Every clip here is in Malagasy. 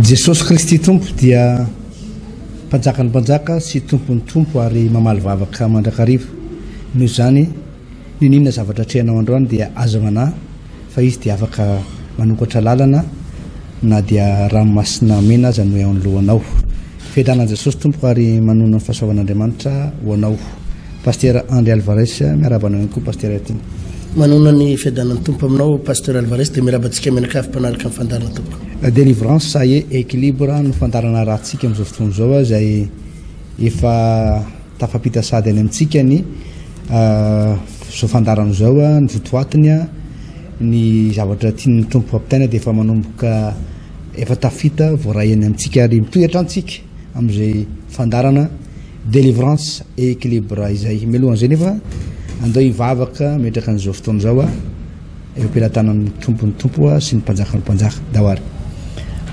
Jesosy Kristy Tompo dia Mpanjakan'ny mpanjaka sy Tompon'ny tompo ary mamaly vavaka mandrakariva. Noho izany, n'inon'inona zavatra atrehanao androany dia aza manahy fa Izy dia afaka manokatra lalana na dia ranomasina mena aza no eo anoloanao. Fiadanan'i Jesosy Tompoko ary manonona ny fahasoavan'Andriamanitra ho anao. Pasitera Andry Alvarez, miarahaba anao ihany koa Pasitera Tiana. Manonona ny fiadanan'ny Tompo aminao Pasteur Alvarez dia miarahaba antsika mianakavy mpanaraka ny fandaharana tompoko. Délivrance et équilibre no fandaharana arahantsika amin'izao fotoana izao izay efa tafapita sahady any amintsika ny izao fandaharana izao, ny votoatiny, ny zavatra tian'ny Tompo hampitaina dia efa manomboka efa tafita voaray any amintsika ary mitohy hatrany tsika amin'izay fandaharana Délivrance et équilibre izay. Mialohan'izay nefa andao hivavaka metraka an'izao fotoana izao a eo am-pelatanan'ny Tompon'ny Tompo sy ny Mpanjakan'ny Mpanjaka. Ndao ary.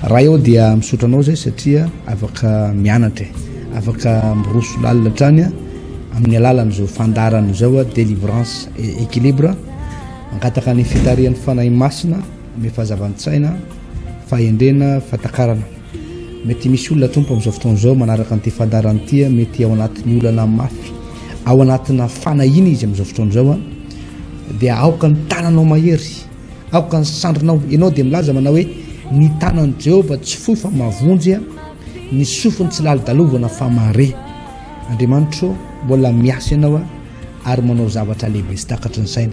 Ray aho dia misaotra anao izay satria afaka mianatra e. Afaka miroso lalina hatrany amin'ny alalan'izao fandaharana izao a délivrance et équilibre. Mangataka ny fitarihan'ny Fanahy Masina, ame fahazavan-tsaina, fahendrena, fahatakarana. Mety misy olona Tompo amin'izao fotoana izao manaraka an'ity fandaharana ity, mety ao anatin'ny olana mafy, ao anatina fanahiana izy amin'izao fotoana izao, dia aoka ny tananao mahery, aoka ny sandrinao. Ianao dia milaza manao hoe ny tanan'i Jehovah tsy fohy fa mahavonjy, ny sofiny tsy lalodalovana fa mahare. Andriamanitro, mbola miasa ianao ary manao zavatra lehibe tsy takatry ny saina.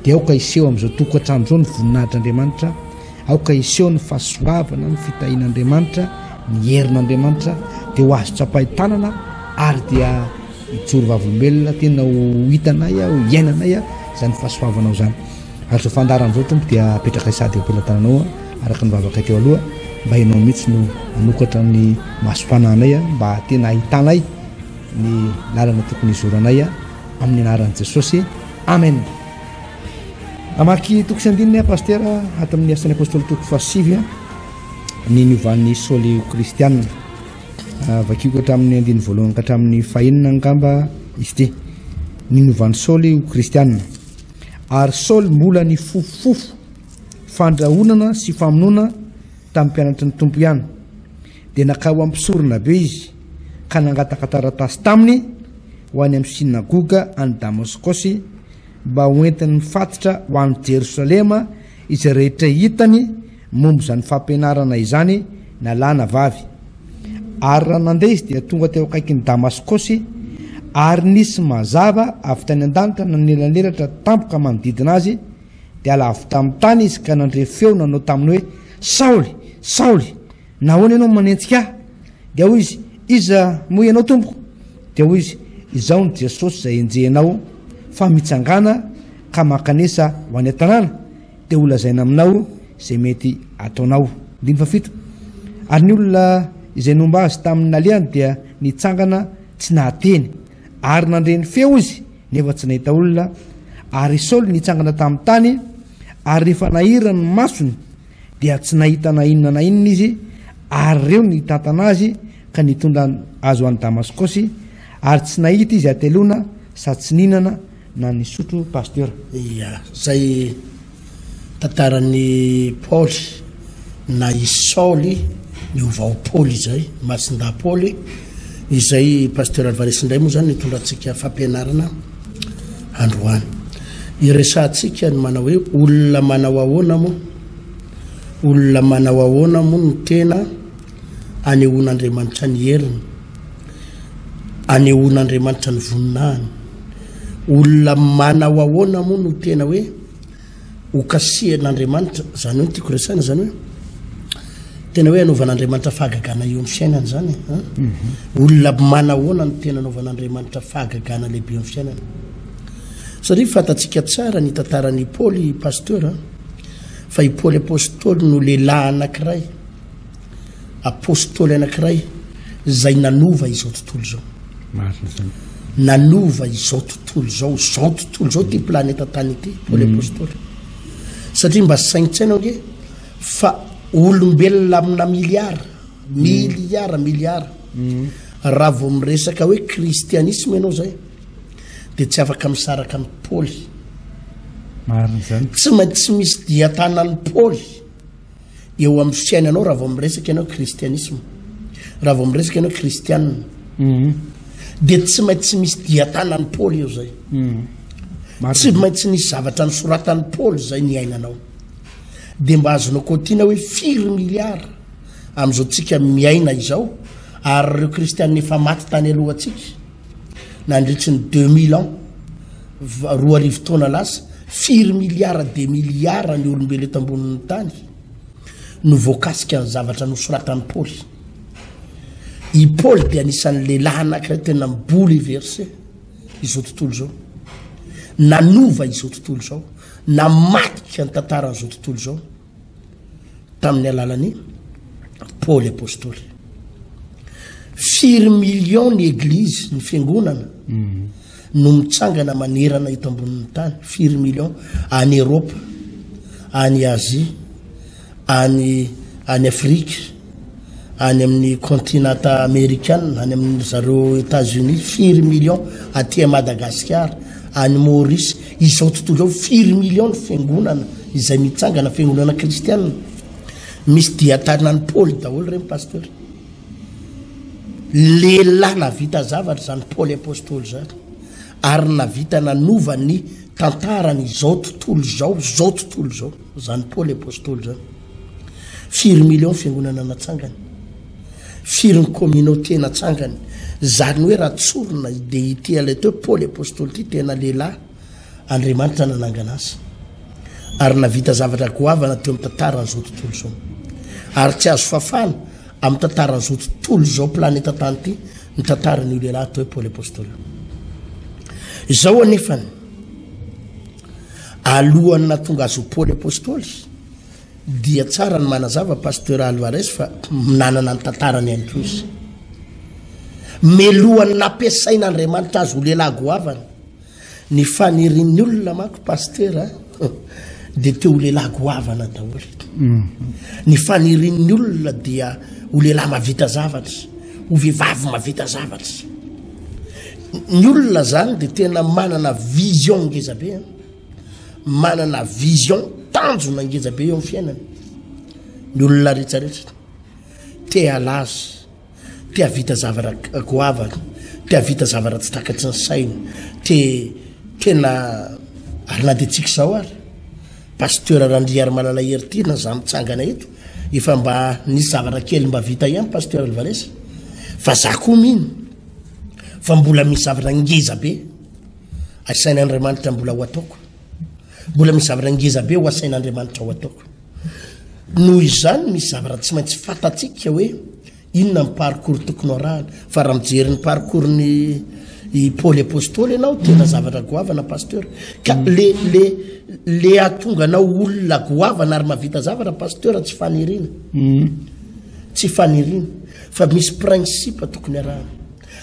Dia aoka hiseho amin'izao tokantrano izao ny voninahitr'Andriamanitra. Aoka hiseho ny fahasoavana, ny fitahian'Andriamanitra, ny herin'Andriamanitra, dia ho azo tsapain-tanana ary dia hijoro vavolombelona, tena ho hitanay, ho iainanay izany fahasoavanao izany. Ary izao fandaharana izao Tompo dia apetrakay sady eo am-pelatananao araka ny vavakay teo aloha, mba ianao mihitsy no hanokatra ny masom-panahinay mba tena hahitanay ny lalana tokony hizoranay amin'ny anaran'i Jesosy. Amen. Hamaky toko sy andininy aho Pasitera ato amin'ny Asan'ny Apostoly toko fahasivy ny niovan'i Saoly ho kristiana. Ah, vakiko hatramin'ny andininy voalohany ka hatramin'ny fahenina angamba izy ity. Ny niovan'i Saoly ho kristiana. Ary Saoly mbola nifofofofo fandrahonana sy famonoana tamin'ny mpianatry ny Tompo ihany. Dia nakao amin'ny mpisorona be izy ka nangataka taratasy taminy ho any amin'ny synagoga any Damaskosy mba hoentiny mifatitra ho any Jerosalema izay rehetra hitany momba izany fampianarana izany na lahy na vavy. Ary raha nandeha izy dia tonga teo akaikin'i Damaskosy, ary nisy mazava avy tany an-danitra nanelanelatra tampoka manodidina azy, dia lavo tamin'ny tany izy ka nandre feo nanao taminy hoe, Saoly, Saoly, Nahoana ianao no manenjika ahy? Dia hoy izy, Iza moa ianao, Tompoko? Dia hoy izy, Izaho no Jesosy izay enjehinao, fa mitsangàna ka mankanesa ho any an-tanàna, dia holazaina aminao izay mety hataonao. Andininy fahafito. Ary ny olona izay nomba azy tamin'ny nalehany dia nitsangana tsy nahateny, ary nandre ny feo izy, nefa tsy nahita olona. Ary i Saoly nitsangana tamin'ny tany, ary rehefa nahira ny masony, dia tsy nahita na inona na inona izy, ary ireo nitantana azy ka nitondra azy ho any Damaskosy, ary tsy nahita izy hateloana sady tsy nihinana na nisotro Pasteur. Ia, zay tantaran'i Paoly na i Saoly niova ho Paoly izay, Masindahy Paoly, izay Pasteur Alvarez indray moa zany nitondra antsika fampianarana androany. Iresahantsika ny manao hoe olona manao ahoana moa? Olona manao ahoana moa no tena anehoan'Andriamanitra ny heriny? Anehoan'Andriamanitra ny voninahiny? Olona manao ahoana moa no tena hoe ho kasihan'Andriamanitra, izany hoe ny tiako resahina izany hoe tena hoe anaovan'Andriamanitra fahagagana eo amin'ny fiainana izany e, an? Mhm. Olona manahoana no tena anaovan'Andriamanitra fahagagana lehibe eo amin'ny fiainana? Satria fantatsika tsara ny tantaran'i Paoly pasteur fa i Paoly apostoly no lehilahy anankiray Apostoly anankiray izay nanova izao tontolo izao. Marina izany. Nanova izao tontolo izao, izao tontolo izao ity planeta tany ity, Paoly mm. Apostoly. Satria mba saintsaina ange fa olombelona amina miliara, mm. miliara, miliara. Mm. Raha vao miresaka hoe kristianisme ianao zay, dia tsy afaka misaraka amin'i Paoly. Marina izany. Tsy maintsy misy dian-tanan'i Paoly. Eo amin'ny fiainanao raha vao miresaka ianao kristianisma, raha vao miresaka ianao kristianina, mhm. dia tsy maintsy misy dian-tanan'i Paoly eo izay. Mhm. Tsy maintsy nisy zavatra nosoratan'i Paoly izay niainanao. Dia mba azonao kotiana hoe firy miliara amin'izao tsika miaina izao ary ireo kristianina efa maty tany alohantsika nandritry ny 2000 ans, 2000 taona lasa, firy miliara de miliara ny olombelo eto ambonin'ny tany no voakasika ny zavatra nosoratan'i Paoly. I Paoly dia anisan'ny lehilahy anankiray tena mi-bouleverser izao tontolo izao, nanova izao tontolo izao, namadika ny tantaran'izao tontolo izao. tamin'ny alalan'i Paoly Apostoly. Firy million ny eglizy, ny fiangonana mhm. no mitsangana manerana eto ambonin'ny tany, firy million any Eropa, any Asia, any any Afrika, any amin'ny kontinanta amerikana, any amin'ny zareo Etats-Unis, firy million aty Madagasikara, any Maurice, izao tontolo izao, firy million ny fiangonana izay mitsangana, fiangonana kristiana. Misy dian-tanan'i Paoly daholo ireny pasteur. Lehilahy nahavita zavatra izany Paoly apostoly izany, ary nahavita nanova ny tantarany izao tontolo izao, izao tontolo izao, izany Paoly apostoly izany. Firy million fiangonana natsangany? Firy ny communauté natsangany? Zany hoe raha tsorina dia ity ilay teo Paoly apostoly ity tena lehilahy Andriamanitra nanangana azy ary navita zavatra goavana teo amin'ny tantaran'izao tontolo izao. Ary tsy azo fafana amin'ny tantaran'izao tontolo izao planeta tany ity ny tantaran'io lehilahy atao hoe Paoly apostoly io. Izao anefany alohan'ny nahatonga azy ho Paoly apostoly Dia tsara ny manazava Pasteur Alvarez fa nanana ny tantarany ihany koa izy. Melohan'ny nampiasain'Andriamanitra azy ho lehilahy goavana. Ny fanirian'ny olona manko Pasteur a, dia te ho lehilahy goavana daholo. Ny fanirian'ny olona dia ho lehilahy mahavita zavatra, ho vehivavy mahavita zavatra. Ny olona zany dia tena manana vision ngeza be. Manana vision, tanjona ngeza be eo amin'ny fiainana ny olona rehetrarehetra. Te halaza, te hahavita zavatra goavana, te hahavita zavatra tsy takatry ny saina, te tena ary na dia tsika izao ary Pasteur Randriarimalala Heritiana za mitsangana eto efa mba nisy zavatra kely mba vita ihany Pasteur Alvarez fa za koa mino fa mbola misy zavatra ngeza be Asain'Andriamanitra mbola ho ataoko. Mbola misy zavatra ngeza be ho asain'Andriamanitra ho ataoko. Noho izany misy zavatra tsy maintsy fantatsika hoe inona ny parcours tokony ho arahana. Fa raha mijery ny parcours-ny i Paoly Apostoly ianao, tena zavatra goavana pasteur. Ka mm. le le le atonga anao olona goavana ary mahavita zavatra pasteur tsy faniriana. Mm. Tsy faniriana fa misy principe tokony arahana.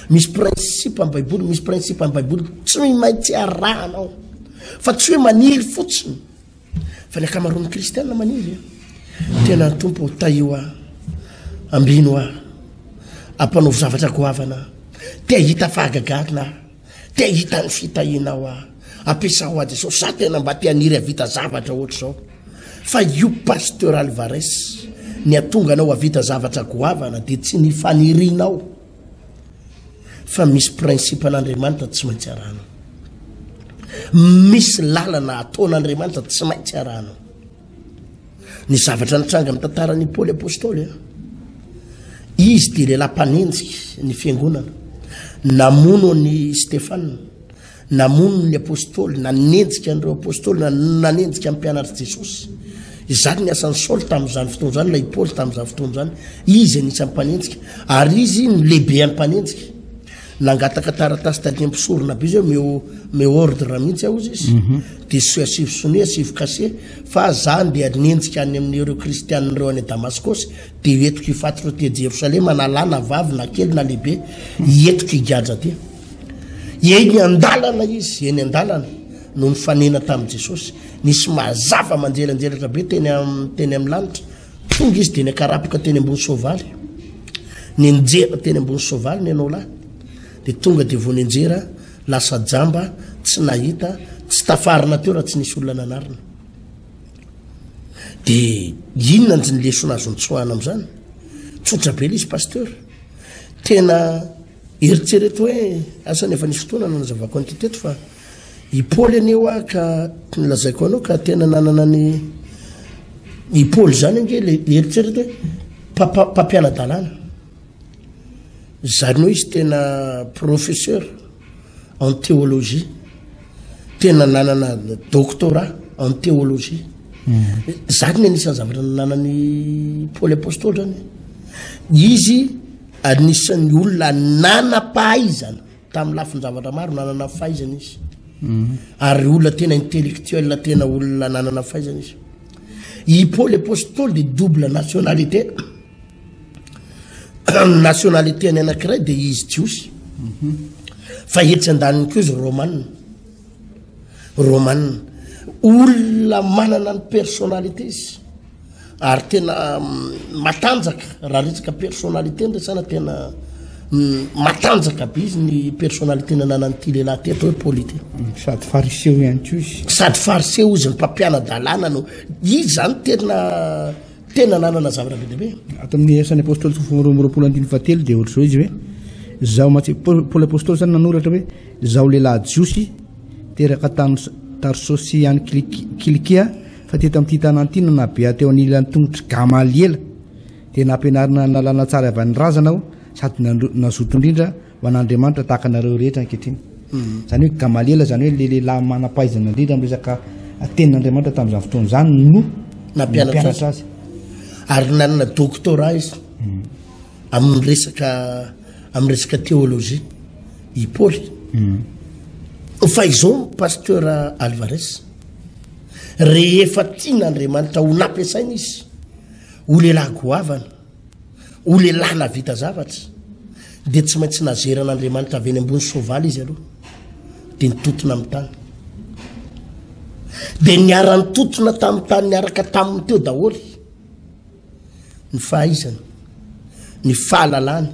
Misy principe am baiboly, misy principe am baiboly tsy maintsy arahanao. Fa tsy hoe maniry fotsiny. Fa ny ankamaroan'ny kristiana maniry. Eh. Tena Tompo tahio ahy. Ambino ahy. Ampanaovy zavatra goavana ahy. Te hahita fahagagana ahy. Te hahita ny fitahianao aho. Ampiasao ahy Jesosy. Za tena mba te haniry havita zavatra ohatr'izao. Fa io Pasteur Alvarez, ny hatonga anao havita zavatra goavana dia tsy ny fanirianao. Fa misy principe an'Andriamanitra tsy maintsy arahanao. Misy lalana ataon'Andriamanitra tsy maintsy arahanao. Ny zavatra nitranga amin'ny tantaran'i Paoly Apostoly, izy dia lehilahy mpanenjika ny fiangonana, namono an'i Stefana. Namono ny Apostoly, nanenjika an'ireo Apostoly, nanenjika ny mpianatr'i Jesosy. Izany ny asan'i Saoly tamin'izany fotoana izany, ilay Paoly tamin'izany fotoana izany. Izy anisan'ny mpanenjika, ary izy no lehibean'ny mpanenjika. Nangataka taratasy taty amin'ny mpisorona be izy hoe meo, meo ordre mihitsy aho, hozy izy. Mhm. Dia so- asivo sonia, asivo cachet, fa za andeha hanenjika any amin'ireo kristianina ireo any Damaskosy, dia entiko hifaty ireo aty Jerosalema, na lahy na vavy, na kely na lehibe, entiko higadra aty. Eny an-dalana izy, eny an-dalana no nifanena tamin'i Jesosy. Nisy mazava manjelanjelatra be teny teny amin'ny lanitra. Tonga izy dia niakarapoka teny ambony soavaly. Nianjera teny ambony soavaly ny anao lahy. Dia tonga dia vao nianjera, lasa jamba, tsy nahita, tsy tafarina teo raha tsy nisy olona nanarina. De inona njy ny lesona azo nitsoahana am'zany? Tsotra be le izy pasteur. Tena eritrereto hoe asa ny efa nisy fotoana nanazavako an'ity teto fa i Paoly anie hoa ka nolazaiko anao ka tena nanana ny i Paoly zany ange le eritrereto hoe papa mpampiana-dalàna. Zany hoe izy tena professeur en théologie, tena nanana doctorat en théologie. Zany ny anisan'ny zavatra nanan'i Paoly Apostoly zany. Izy anisan'ny olona nanam-pahaizana tamin'ny lafin-javatra maro, nanana fahaizana izy. Ary olona tena intellectuel, tena olona nanana fahaizana izy. I Paoly Apostoly dia double nationalité. Nationalité ny anankiray dia izy jiosy fa etsy andaniny koa izy romana, romana. Olona manana ny personnalité izy ary tena matanjaka raha resaka personnalité ny resana tena matanjaka be izy ny personnalité nananan'ity lehilahy ty atao hoe Paoly ity. Sady fariseo ihany koa izy. Sady fariseo izy, ny mpampiana-dalàna no izy zany tena Tena nanana zavatra be dia be. Ato amin'ny Asan'ny Apôstôly toko faharoa amby roapolo andininy fahatelo dia ohatr'izao izy hoe, Zaho mantsy, Paoly Apôstôly izany nanoratra hoe, Zaho lehilahy jiosy, teraka tany Tarsosy any Kilikia, fa teto amin'ity tanàna ity no nahabe ahy teo anilan'ny tongotr'i Gamaliela, dia nampianarina ny lalàna tsara avy any razana aho, sady nazoto indrindra ho an'Andriamanitra tahaka anareo rehetra ankehitriny. Izany hoe Gamaliela izany hoe le lehilahy manam-pahaizana indrindra amin'ny resaka tenin'Andriamanitra tamin'izany fotoana izany no nampianatra azy. Ary nanana doctorat izy amin'ny resaka amin'ny resaka théologie i Paoly. Fa izao pasteur Alvarez rehefa tian'Andriamanitra ho nampiasaina izy ho lehilahy goavana Ho lehilahy nahavita zavatra, dia tsy maintsy nazeran'Andriamanitra avy eny ambony soavaly izy aloha, dia nitotona amin'ny tany. Dia niara-nitotona tamin'ny tany niaraka taminy teo daholo ny fahaizany, ny fahalalany,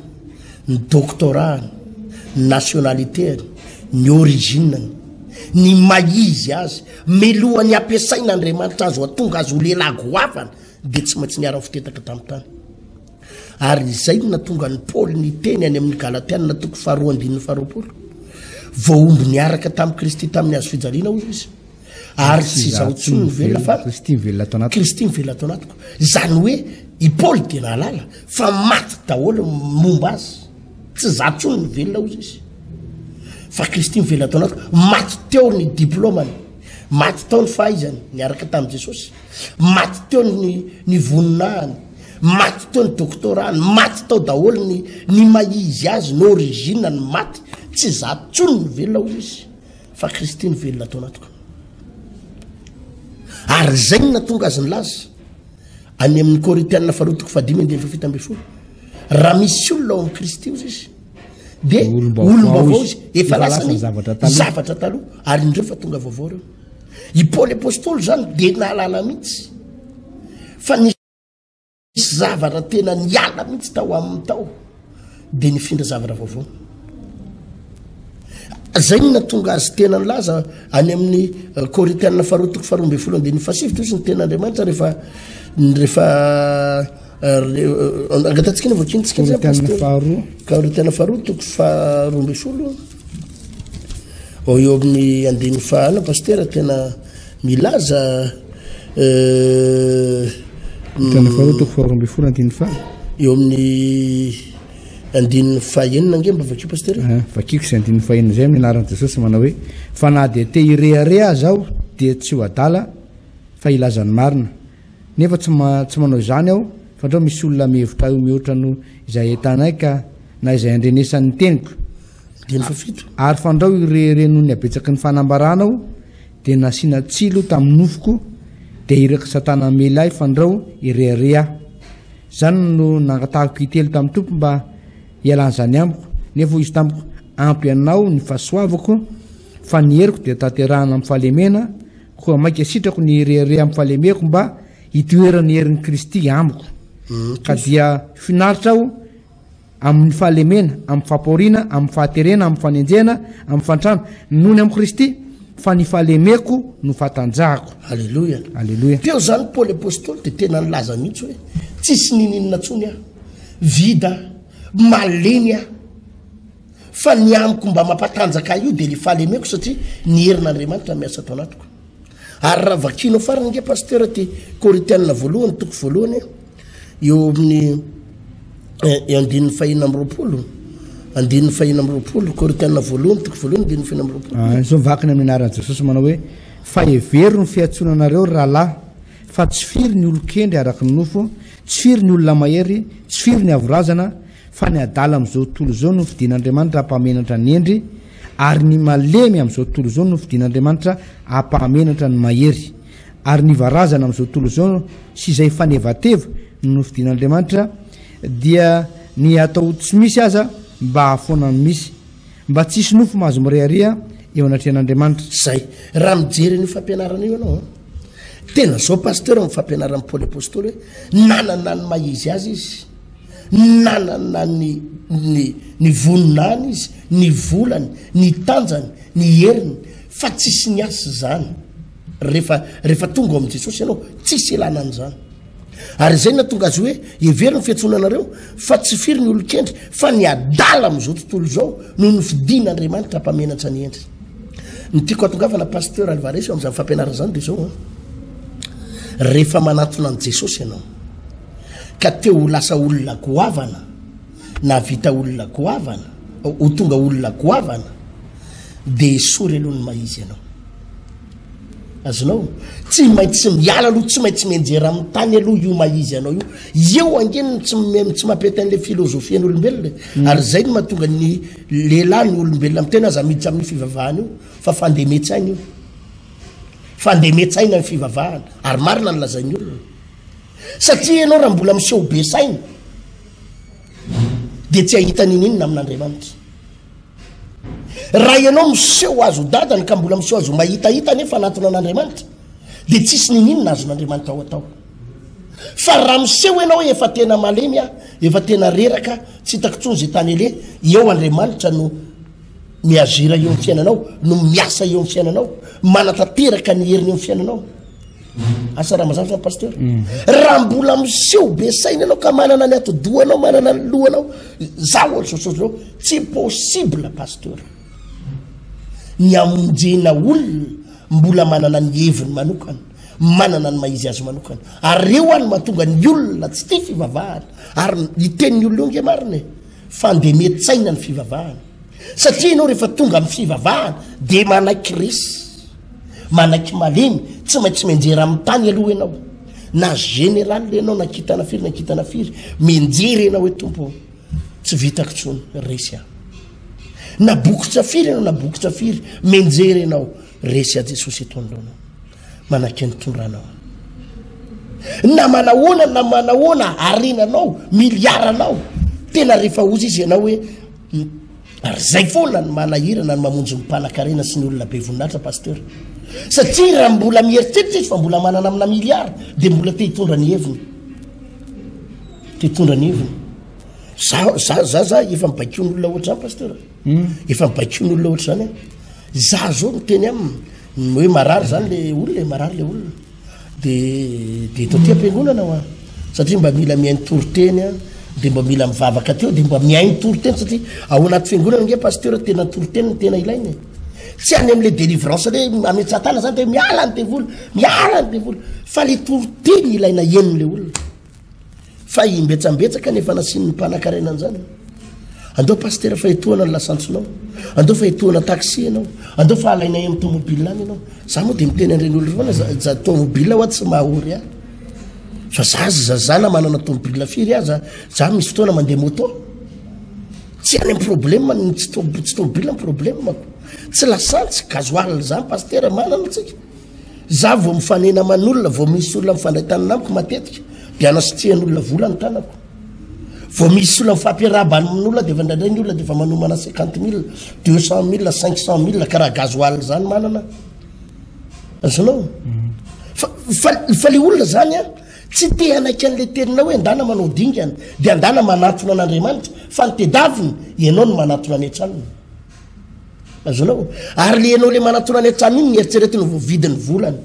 ny doctorat-ny, ny nationalité-ny, ny origine-ny, ny maha izy azy. Melohan'ny hampiasain'Andriamanitra azy ho tonga azy ho lehilahy goavana, dia tsy maintsy niara-nifotetaka tamin'ny tany. Ary izay no nahatonga an'i Paoly niteny any amin'ny Galatiana toko faharoa andininy faharoapolo, Voahombo niaraka tamin'i Kristy tamin'ny hazo fijaliana, hoy izy, ary tsy izaho intsony no velona fa Kristy mivelona ato anatiko. Kristy mivelona ato anatiko. Izany hoe i Paoly dia nahalala fa maty daholo ny momba azy. Tsy izaho intsony no velona, hoy izy, fa Kristy mivelona ato anatiko. Maty teo ny diplaomany, maty tao ny fahaizany niaraka tamin'i Jesosy. Maty teo ny ny voninahiny, maty teo ny doctorat-ny, maty tao daholo ny ny maha izy azy, ny origine ny maty, tsy za tsony no velona hoy izy fa Kristy no velona ato anatiko. Ary zay no nahatonga azy nilaza any amin'ny Korintiana faharoa toko fahadimy andininy fahafito ambin'ny folo, raha misy olona ao amin'i Kristy hoy izy dia olom-baovao izy, efa lasa ny zavatra taloha ary indreo fa tonga vaovao ireo. I Paoly Apostoly izany dia nahalala mihitsy fa nisy zavatra tena niala mihitsy tao aminy tao, dia nifindra zavatra vaovao. Zay no nahatonga azy tena nilaza any amin'ny eh, Korintiana faharoa toko faharoa ambin'ny folo andininy fahasivy toy ny tenin'Andriamanitra rehefa rehefa eh, eh, angatatsika ny vakintsika zay Korintiana faharoa Korintiana faharoa toko faharoa ambin'ny folo Ao eo amin'ny andininy faha Pasitera tena milaza euh, Tena faharoa toko faharoa ambin'ny folo andininy faha. Eo amin'ny andininy fahenina ange mba vakio Pasitera. Eh, vakiko izay andininy fahenina izay amin'ny anaran'i Jesosy manao hoe fa na dia te hirehareha aza aho dia tsy ho adala fa hilaza ny marina. Nefa tsy tsy manao izany aho fandrao misy olona mihevitra ahy ho mihoatra noho izay ahitanay ka na izay andrenesany ny teniko. Andininy fahafito. Ary fandrao irehareha noho ny habetsaky ny fanambarana aho, dia nasiana tsilo tamin'ny nofoko, dia irak'i Satana hamely ahy fandrao hirehareha aho. Izany no nangatahako intelo tamin'ny Tompo mba hialan'izany amiko, nefa hoy Izy tamiko, Ampy anao ny fahasoavako, fa ny heriko dia tanterahina amin'ny fahalemena, koa mainka sitrako ny hirehareha amin'ny fahalemeko mba hitoeran'ny herin'i Kristy amiko. Ka dia finaritra aho Amin'ny fahalemena, amin'ny fampahoriana, amin'ny fahaterena, amin'ny fanenjehana, amin'ny fahantrana, noho ny amin'i Kristy. Fa ny fahalemeko no fahatanjahako. Aleloia. Aleloia. Teo izany Paoly Apostoly dia tena nilaza mihitsy hoe, tsisy ninininona intsony aho, vida aho, malemy aho, fa ny amiko mba mampatanjaka ahy io dia ilay fahalemeko satria ny herin'Andriamanitra miasa ato anatiko. Ary raha vakianao farany ange Pasteur ty Korintiana voalohany toko voalohany eo amin'ny eh, andininy fahina amby 20, andininy fahina amby 20, Korintiana voalohany toko voalohany andininy fahina amby 20. Ah, izao mivakina amin'ny anaran'i Jesosy manao hoe fa hevero ny fiantsoana anareo ry rahalahy fa tsy firy ny olon-kendry araka ny nofo, tsy firy ny olona mahery, tsy firy ny avorazana, Fa ny adala amin'izao tontolo izao no fidin'Andriamanitra hampahamenatra ny hendry, ary ny malemy amin'izao tontolo izao no fidin'Andriamanitra hampahamenatra ny mahery. Ary ny varazana amin'izao tontolo izao sy izay fanevateva no nofidin'Andriamanitra, dia ny atao tsy misy aza mba hahafoana ny misy, mba tsy hisy nofo mahazo mirehareha eo anatrehan'Andriamanitra. Zay. Raha mijery an'io fampianarana io ianao an, tena zao pasteur ny fampianaran'i Paoly Apostoly hoe nanana ny maha izy azy izy. Nanana ny ny ny voninahiny izy, ny volany, ny tanjany, ny heriny, fa tsisy niasa izany. Rehefa rehefa tonga ao amin'i Jesosy ianao, tsisy ilana an'izany. Ary izay nahatonga azy hoe, hevero ny fiantsoana anareo, fa tsy firy ny olon-kendry, fa ny adala amin'izao tontolo izao no nofidin'Andriamanitra hampamenatra ny hendry. Ny tiako hatongavana Pasteur Alvarez eo amin'izany fampianarana izany dia izao an, rehefa manatona an'i Jesosy ianao, ka te ho lasa olona goavana, nahavita olona goavana, ho tonga olona goavana, dia esory aloha ny maha izy anao. Azonao? Tsy maintsy miala aloha, tsy maintsy mianjera amin'ny tany aloha io maha izy anao io. Eo ange no tsy tsy mampety an'ilay filozofian'olombelona e. Ary izay no mahatonga ny lehilahy, ny olombelona miteny aza miditra amin'ny fivavahana io, fa fandemen-tsaina io. Fandemen-tsaina ny fivavahana. Ary marina ny lazain'ny olona. Satria ianao raha mbola miseho be saina dia tsy hahita ninininona amin'Andriamanitra. Raha ianao miseho azy ho dadany ka mbola miseho azy ho mahitahita nefa anatona an'Andriamanitra dia tsisy nininona azon'Andriamanitra ao atao. Fa raha miseho ianao hoe efa tena malemy aho, efa tena reraka, tsy hitako intsony izay tany aleha, eo Andriamanitra no mi-agir eo amin'ny fiainanao, no miasa eo amin'ny fiainanao, manatanteraka ny heriny eo amin'ny fiainanao. Asa raha mazava zany pasteur. Mm. Raha mbola miseho be saina ianao ka manana ny atidohanao, manana ny lohanao, za ohatra zao zao tsy possible pasteur. Ny hamonjena olona mbola manana ny heviny manokana, manana ny maha-izy azy manokana. Ary reo any mahatonga ny olona tsy tia fivavahana. Ary ny tenin'ny olona io nge marina e. Fandemen-tsaina ny fivavahana. Satria ianao rehefa tonga amin'ny fivavahana dia manaiky resy, manaiky malemy, tsy maintsy mianjera amin'ny tany aloha ianao. Na général ianao na kintana firy na kintana firy, mianjera ianao hoe Tompo ô, tsy vitako intsony, resy aho. Na bokotra firy ianao na bokotra firy, mianjera ianao, resy aho Jesosy eto anoloanao. Manaiky ny tondranao. Na manahoana na manahoana harenanao, miliaranao, tena rehefa hozy izy ianao hoe ary zay foana ny manahirana ny mamonjy ny mpanakarena sy ny olona be voninahitra pasteur. Satria raha mbola mieritreritra izy fa mbola manana amina miliara dia mbola te hitondra ny heviny. Te hitondra ny heviny. Za za za za efa mibaikoan'olona ohatr'izany pasteur. Hmm. Efa mibaikoan'olona ohatr'izany aho. Za zao miteny aminy Ny hoe marary zany le olona e, marary le olona. De de eto aty am-piangonana hoa. Satria mba mila mihaino toriteny a, de mba mila mivavaka teo, de mba mihaino toriteny satria ao anaty fiangonana nge pasteur tena toriteny no tena ilaina e. Tsy any am'le délivrance le ametsaha-tànana zany de miala ny devoly, miala ny devoly. Fa le toriteny ilaina henon'le olona. Fa imbetsambetsaka ny efa nasian'ny mpanakarena an'izany. Andao pasitera fa etoana ny lasantsonao. Andao fa etoana taxi ianao. Andao fa alainay amin'ny tomobile any ianao. Za moa dia miteny an'ireny olona foana za, za tomobile hoa tsy mahory ahy. Fa za za za na manana tomobile firy aza, za misy fotoana mandeha moto. Tsy any amin'ny problème ny tsy tsy tomobile ny problème-ko. Tsy lasantsy, gasoil zany pasitera manana antsika. Za vao mifanena aman'olona, vao misy olona mifandray tanana amiko matetika dia anasitrihan'olona vola ny tanako. Vao misy olona mifampiarahaba amin'olona dia efa indraindray ny olona dia efa manomana cinquante mille, deux cent mille, cinq cent mille karaha gasoil zany manana. Azonao? Fa, fa, fa le olona zany an, tsy te hanaiky an'le teninao hoe andana manao dingana, dia andana manatona an'Andriamanitra, fa ny tedaviny, ianao no manatona any an-tranony. Azonao? Ary le ianao le manatona any an-trano iny, ny eritreretiny voavidin'ny volany.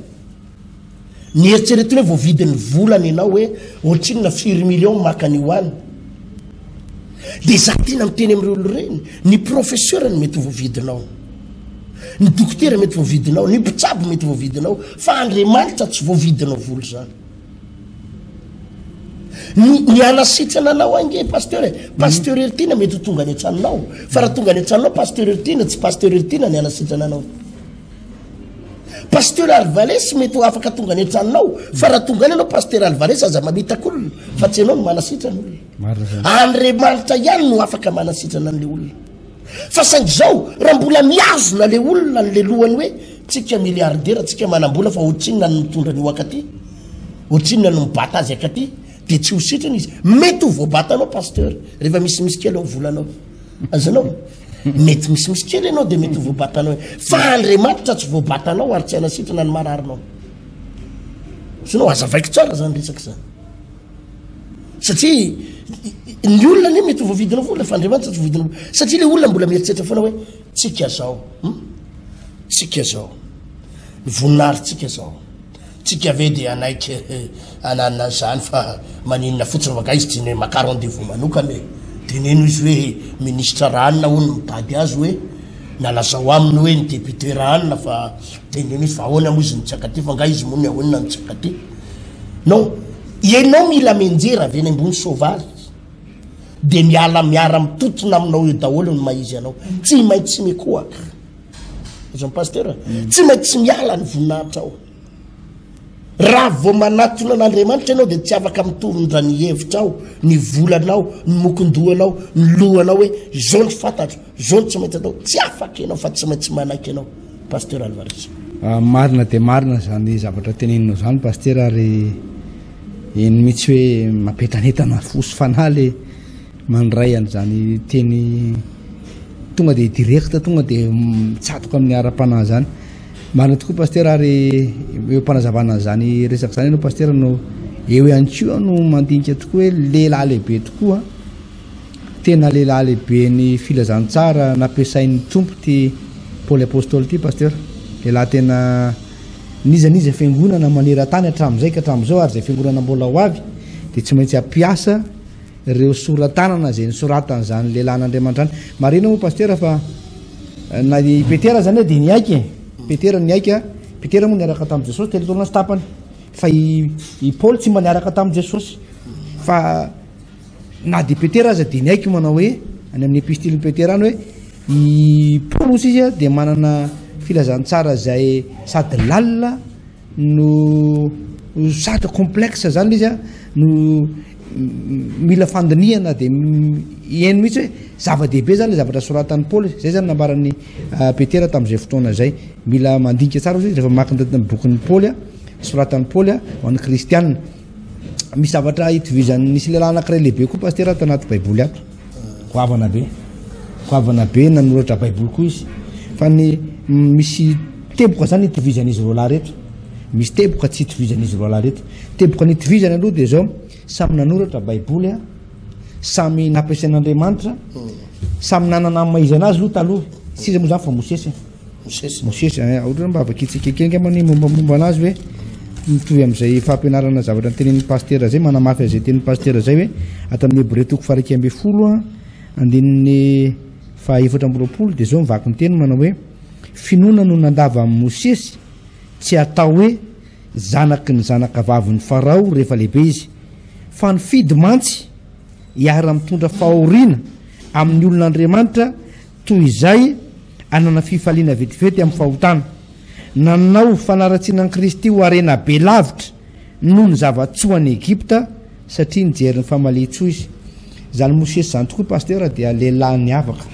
Ny eritreretiny hoe voavidin'ny volany ianao hoe ohatrinona firy million maka an'io any. Dia za tena miteny amin'ireo olona ireny, ny professeur no mety ho voavidinao. Ny dokotera mety voavidinao, ny mpitsabo mety voavidinao, fa Andriamanitra tsy voavidinao vola izany. Ny ny hanasitrana anao ange pasteur e, pasteur Heritiana mety ho tonga any an-tranonao, fa raha tonga any an-tranonao pasteur Heritiana, tsy pasteur Heritiana ny hanasitrana anao. Pasteur Alvarez mety ho afaka tonga any an-tranonao, fa raha tonga any ianao pasteur Alvarez aza mamitaka olona, fa tsy ianao no manasitrana olona. Andriamanitra ihany no afaka manasitrana an'le olona. Fa saingy izao, raha mbola mihazona le olona an'le lohany hoe tsika milliardaire, tsika manam-bola fa ohatrinona no mitondra an'io akaty, ohatrinona no mibata azy akaty, dia tsy ho sitrana izy. Mety ho voabatanao pasteur, rehefa misimisy kely ao volanao. Azonao? Mety misimisy kely ianao dia mety ho voabatanao. Fa Andriamanitra tsy voabatanao ary tsy hanasitrana ny mararinao. Azonao? Azavaiko tsara zany resaka zany. Satria ny olona anie mety ho voavidina vola fa Andriamanitra tsy voavidina vola. Satria le olona mbola mieritreritra foana hoe tsika zao, hum? Tsika zao. Ny voninahitritsika zao. Tsika ve dia hanaiky hananina an'izany fa maninona fotsiny fa nga izy tsy maka rendez-vous manokana e. Teneno izy hoe ministre Ranona hono mitady azy hoe na lazao aminy hoe ny député Ranona fa teneno izy fa ahoana moa izy no tsy akaty fa nga izy moa ny ahoana no tsy akaty. Non, ianao mila mianjera avy eny ambony soavaly dia miala miara mitotona aminao eo daholo ny maha izy anao. Tsy maintsy mikohaka. Azon'ny pasteur? Tsy maintsy miala ny voninahitrao. Raha vao manatona an'Andriamanitra ianao dia tsy afaka mitondra ny hevitrao, ny volanao, ny mokondohanao, ny lohanao hoe izao ny fantatro, izao ny tsy maintsy atao. Tsy afaka ianao fa tsy maintsy manaiky ianao. Pasteur Alvarez. Ah, marina dia marina izany zavatra teneninao izany Pasteur ary eny mihitsy hoe mampientanentana fo sy fanahy le mandray an'izany teny tonga dia direct tonga dia mitsatoka amin'ny ara-panahy izany. Marina tokoa Pasteur ary eo am-panazavana an'izany resaka izany ianao Pasteur no eo ihany koa no mandinika tokoa hoe lehilahy lehibe tokoa Tena lehilahy lehibe ny filazantsara nampiasain'ny Tompo ity Paoly Apostoly ity Pasteur. Lehilahy tena n'iza n'iza fiangonana maneran-tany hatramin'izay ka hatramin'izao ary izay fiangonana mbola ho avy dia tsy maintsy hampiasa ireo sora-tanana izay nosoratan'izany lehilahin'Andriamanitra izany. Marihina moa Pasteur fa na i Petera izany dia niaiky e. Petera niaiky, Petera moa niaraka tamin'i Jesosy telo taona sy tapany fa i i Paoly tsy mba niaraka tamin'i Jesosy fa Na dia Petera aza dia niaiky manao hoe, any amin'ny epistilin'i Petera any hoe, i Paoly hozy izy dia manana filazantsara izay sady lalina no sady complexe zany izy no mila fandinihana dia heno mihitsy hoe zava-dehibe zany le zavatra soratan'i Paoly. Zay zany nambaran'i ah, Petera tamin'izay fotoana izay. Mila mandinika tsara izy rehefa mamaky ny bokin'i Paoly, soratan'i Paoly ho an'ny kristianina. Misy zavatra itovizan'ny nisy lehilahy anankiray lehibe koa pasitera ato anaty baiboly ato. Goavana be. Goavana be nanoratra baiboly koa izy. Fa ny misy teboka zany itovizan'izy roalahy reto. Misy teboka tsy itovizan'izy roalahy reto. Teboka nitovizany aloha dia zao, samy nanoratra baiboly a, samy nampiasain'Andriamanitra, samy nanana ny maha izy anazy aloha taloha. Tsy iza moa zany fa Mosesy. Mosesy. Mosesy, eh, ohatra hoe mba vakintsika kely angamba ny mombamomba anazy hoe mitovy amin'izay fampianarana zavatra notenenin'ny pasitera izay, manamafy an'izay tenin'ny pasitera izay hoe ato amin'ny Hebreo toko faha-11 a, andininy faha-24 dia izao mivaky ny teny manao hoe finoana no nandavan'i Mosesy tsy atao hoe zanaky ny zanakavavin'i Farao rehefa lehibe izy fa nifidy mantsy hiara-mitondra fahoriana amin'ny olon'Andriamanitra Toy izay hanana fifaliana vetivety amin'ny fahotana. Nanao fanaratsiana an'i Kristy ho harena be lavitra noho ny zava-tsoa any Egypta satria nijery ny famalian-tsoa izy. Izany Mosesy izany tokoa Pasteur dia lehilahy niavaka.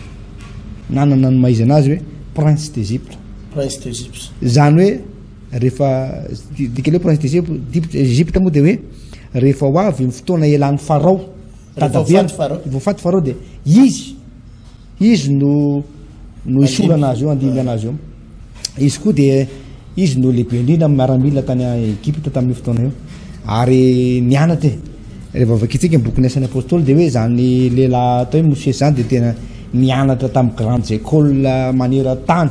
Nanana ny maha izy anazy hoe Prince d'Egypte. Prince d'Egypte. Izany hoe rehefa dika hoe Prince d'Egypte, Egypte moa dia hoe rehefa ho avy ny fotoana hialan'i Farao, dadabeany, vao faty Farao dia izy Izy no no hisorana azy eo, handimby anazy eo. Izy koa dia izy no lehibe indrindra amin'ny miaramila tany Egypta tamin'io fotoana io. Ary nianatra e. Rehefa vakintsika ny bokin'ny Asan'ny Apôstôly dia hoe izany lehilahy atao hoe Mosesy izany dia tena nianatra tamin'ny grandes écoles maneran-tany.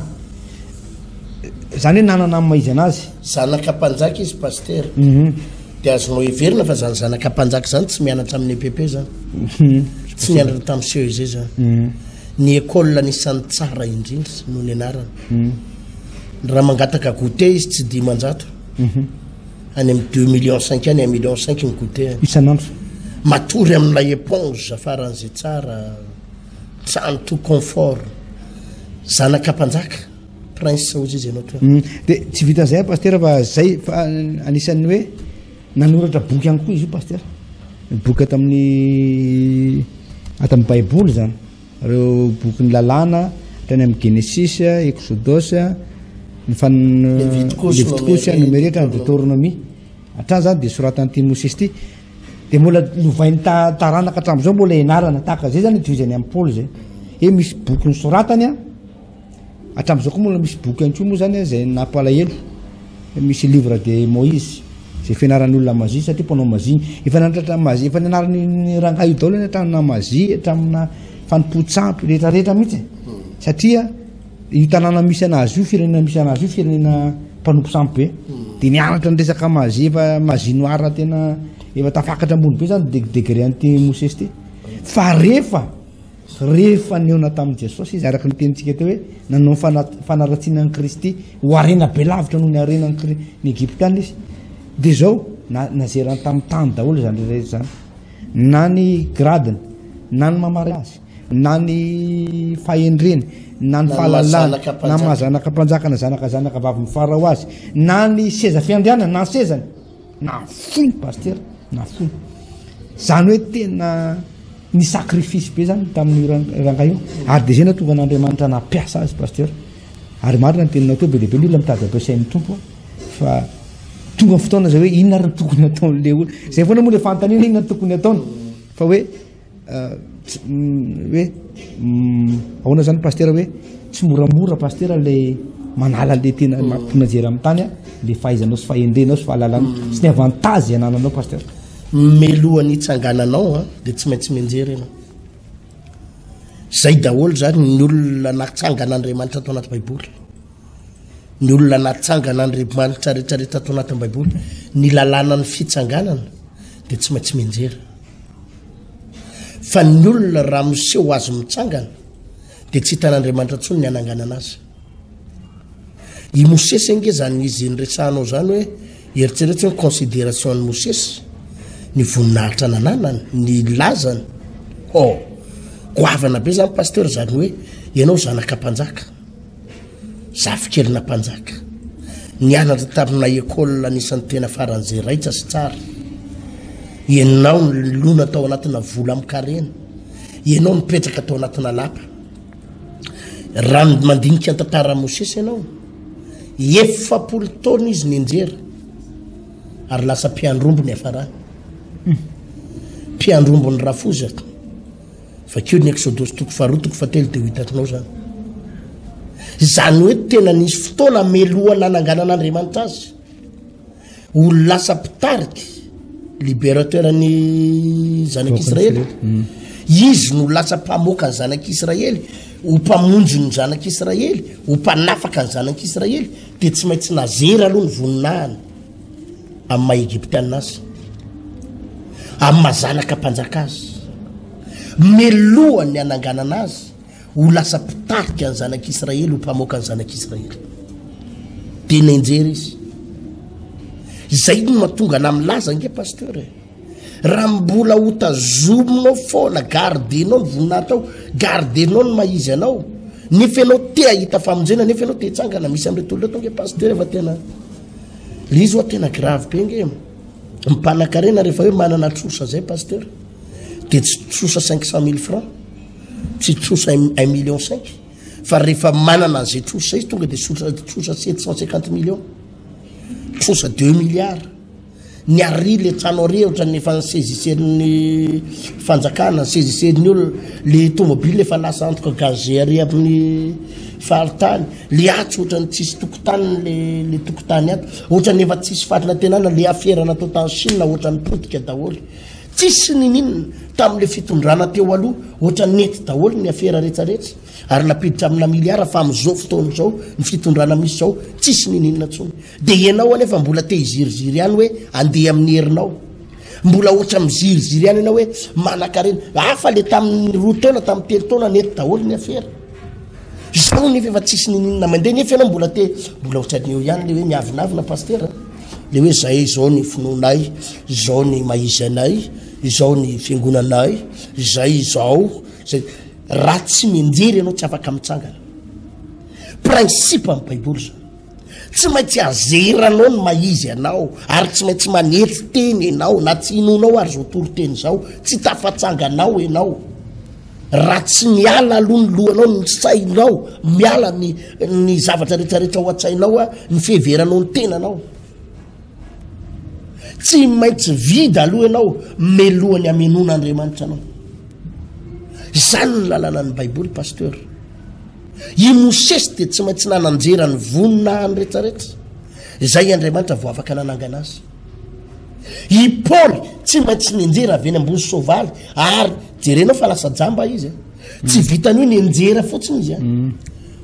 Zany hoe nanana ny maha izy anazy. Zanaka mpanjaka izy Pasitera. Dia azonao heverina fa zany zanaka mpanjaka zany tsy mianatra amin'ny EPP zany. Tsy nianatra tamin'ny CEG zany. Ny école anisan'ny tsara indrindra no nianarany. Raha mangataka goûter izy tsy 500. Any amin'ny deux millions cinq any, un million cinq ny goûter any. Isan'andro. Matory amin'ilay éponge faran'izay tsara, trano tout confort. Zanaka mpanjaka, prince hozy izy ianao teo. Dia tsy vitan'izay Pasitera fa zay fa anisan'ny hoe nanoratra boky ihany koa izy io Pasitera. Boky ato amin'ny ato amin'ny Baiboly izany. Ireo bokin'ny lalàna hatrany amin'ny Genesisy, Eksodosy, ny fan Levitikosy, Levitikosy, Nomery hatrany Deoteronomia. Hatrany izany dia soratan'ity Mosesy ity. Dia mbola lovain'ny ta- taranaka hatramin'izao mbola ianarana. Tahaka izay izany itohizany amin'i Paoly izay. Hoe misy boky nosoratany an, Hatramin'izao koa mbola misy boky ihany koa moa zany izay nampalahelo. Misy livre de Moïse izay fianaran'ny olona magie satria mpanao magie. Efa nantratra magie, efa nianaran'ny rangahy io daholo anie hatraminà magie, hatraminà fanompoan-tsampy rehetrarehetra mihitsy e. Satria io tanàna misy anazy io, firenena misy anazy io, firenena mpanompo sampy be. Dia nianatra ny resaka magie, efa magie noire tena efa tafakatra ambony be zany degré an'ity Mosesy ity. Fa rehefa Rehefa nihaona tamin'i Jesosy izy, araka ny tenintsika teo hoe nanao ny fanaratsiana an'i Kristy ho harena be lavitra noho ny harenan'ny ny Egyptiana izy, dia izao, nazerany tamin'ny tany daholo izany rehetra izany. Na ny gradiny, na ny maha azy, na ny fahendreny, na ny fahalalany, na ny maha zanaka mpanjaka na zanaka zanaka vavin'i Farao azy, na ny seza fiandrianany, na ny sezany. Nafoy pasitera, nafoy. Zany hoe tena ny sacrifice be zany tamin'io rangahy io. Ary dia zay nahatonga an'Andriamanitra nampiasa azy pasitera. Ary marina ny teninao teo, be dia be ny olona mitady ampiasain'ny Tompo fa tonga ny fotoana zay hoe inona ary no tokony ataon'ilay olona. Zay foana moa ilay fanontaniana inona no tokony ataony. Fa hoe hoe ahoana zany pasitera hoe tsy moramora pasitera le manala le tena mampinajery amin'ny tany le fahaizanao sy fahendrenao sy fahalalanao mm. sy ny avantage anananao pasitera. Melohan'ny hitsangananao a dia tsy maintsy mianjera ianao. Zay daholo zany ny olona natsangan'Andriamanitra ato anaty Baiboly. Ny olona natsangan'Andriamanitra rehetrarehetra ato anatin'ny Baiboly, ny lalànan'ny fitsanganana dia tsy maintsy mianjera. Fa ny olona raha miseho azy mitsangana dia tsy hitan'Andriamanitra intsony ny hananganana azy. I Mosesy ange zany izy niresahanao zany hoe eritrereto ny considération an'i Mosesy, ny voninahitra nananany, ny lazany. Oh, goavana be zany pasteur zany hoe ianao zanaka mpanjaka. Zafikelina mpanjaka. Nianatra tamina école anisan'ny tena faran'izay raitra sy tsara. Ianao nilona tao anatina vola amin-karena. Ianao nipetraka tao anatina lapa. Raha mandinika ny tantaran'i Mosesy ianao, 40 taona izy nianjera ary lasa mpiandrombo ny hafarany. Mpiandrombo ny rafozaka. Vakio ny Eksodosy toko faharoa toko fahatelo dia ho hitanao izany. Izany hoe tena nisy fotoana melohana nananganan'Andriamanitra azy ho lasa mpitarika libérateur ny zanak'Israely. Mm. Izy no lasa mpamoaka ny zanak'Israely, ho mpamonjy ny zanak'Israely, ho mpanafaka ny zanak'Israely, dia tsy maintsy nazera aloha ny voninahiny. amin'ny maha Egyptiana azy, amin'ny maha zanaka mpanjaka azy, melohan'ny hananganana azy ho lasa mpitarika ny zanak'Israely, ho mpamoaka ny zanak'Israely. Dia nenjera izy. Izay no mahatonga anà milaza ange pasteur e. Raha mbola ho tazominao foana, gardenao ny voninahitrao, gardenao ny maha izy anao, nefa ianao te hahita famonjena, nefa ianao te hitsangana, misy amin'ireto olona ireto ange pasteur efa tena Le izy oa tena grave be nge. Mpanakarena rehefa hoe manana trosa zay pasteur de tsy trosa 500 mille francs, tsy trosa un million cinq, fa rehefa manana an'izay trosa zay izy tonga de sotra trosa 750 millions, trosa 2 milliards. Ny ary le trano ary ohatran'ny efa nisaisissern'ny fanjakana, nisaisissern'ny olona, le tomobile efa lasa antoka gazé ary amin'ny faritany, le atsy ohatran'ny tsisy tokotany le le tokotany ato, ohatran'ny efa tsisy fanantenana le afera natao tany Chine ohatran'ny potika daholo. Tsisy nininona tamin'le fitondrana teo aloha, ohatra nety daholo ny afera retsaretsa ary nampiditra amina miliara fa amin'izao fotoana izao ny fitondrana misy izao tsisy nininona tsony. Dia ianao anefa mbola te hiziriziry ihany hoe andeha amin'ny herinao. Mbola ohatra miziriziry ihany ianao hoe manankarena. Hafa le tamin'ny roa taona, tamin'ny telo taona nety daholo ny afera. Izao nefa efa tsisy nininona mandeha nefa ianao mbola te mbola ohatran'ny eo ihany le hoe miavonavona pasitera. Le hoe zay izao ny finoanay, izao ny maha izy anay, izao ny fiangonanay, izay izao, zay. Raha tsy mianjery ianao tsy afaka mitsangana. Principe amin'ny Baiboly izany. Tsy maintsy azeranao ny maha izy anao ary tsy maintsy manetry teny ianao na tsy inoanao ary izao toriteny izao, tsy tafatsanganao ianao. Raha tsy miala aloha ny lohanao, ny sainao, miala ny ny zavatra rehetrarehetra ao an-tsainao, ny fiheveranao ny tenanao. Tsy maintsy vida aloha ianao melohan'ny hamenoan'Andriamanitra anao. Izany ny lalànan'ny Baiboly, Pasteur. I Mosesy dia tsy maintsy nananjera ny voninahiny rehetrarehetra. Izay Andriamanitra vao afaka nanangana azy. I Paoly tsy maintsy nianjera avy eny ambony soavaly ary jerenao fa lasa jamba izy eh. Tsy vitany hoe nianjera fotsiny izy eh.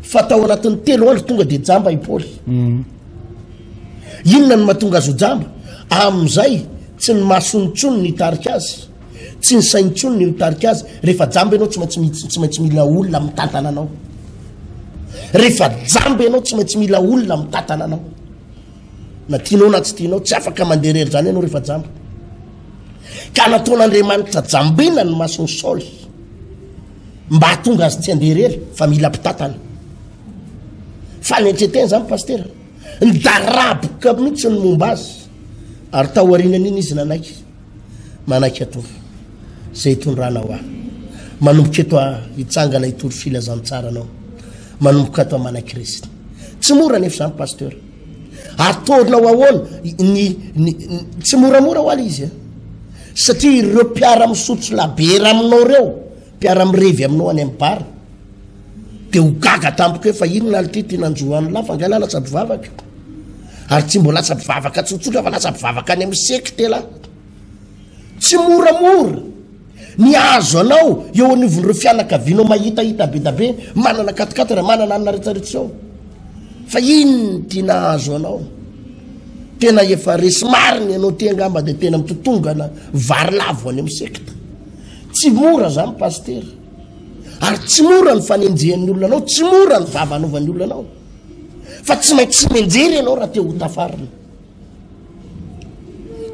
Fa tao anatin'ny telo andro tonga dia jamba i Paoly. Inona no mahatonga azy ho jamba? Amin'izay tsy ny masony intsony ny hitarika azy, tsy ny sainy intsony ny mitarika azy. Rehefa jamba ianao tsy maintsy tsy maintsy mila olona mitantana anao. Rehefa jamba ianao tsy maintsy mila olona mitantana anao. Na tianao na tsy tianao, tsy afaka mandeha irery izany ianao rehefa jamba. Ka nataon'Andriamanitra jambina ny mason'i Saoly mba hahatonga azy tsy handeha irery fa mila mpitantana. Fanetren-tena izany pasitera. Nidaraboka mihitsy ny momba azy ary tao aorianan'iny izy nanaiky. Manaiky ato izay hitondranao ahy. Manomboka eto aho hitsangana hitory filazantsara anao. Manomboka ato aho manaiky resy. Tsy mora anefa izany pasteur. Ataonao ahoana ny, ny, ny tsy moramora ho ala izy a. Satria ireo mpiara-misotro labiera aminao ireo, mpiara-mirevy aminao any amin'ny bar, dia ho gaga tampoka eo fa inona ary ity ty nanjo an'lah fa angaha lah lasa mpivavaka? Ary tsy mbola lasa mpivavaka tsotsotra fa lasa mpivavaka any amin'ny secte lah. Tsy moramora ny azo anao eo anivon'ireo fianakavianao mahitahita be da be, manana quatre-quatre, manana anona rehetrarehetra izao. Fa inona ity nahazo anao? Tena efa resy marina ianao ty angamba dia tena mitotongana vary lavo any amin'ny sekta. Tsy mora zany pasitera. Ary tsy mora ny fanenjehan'ny olona anao, tsy mora ny vava anaovan'ny olona anao. Fa tsy maintsy mianjery ianao raha te ho tafarina.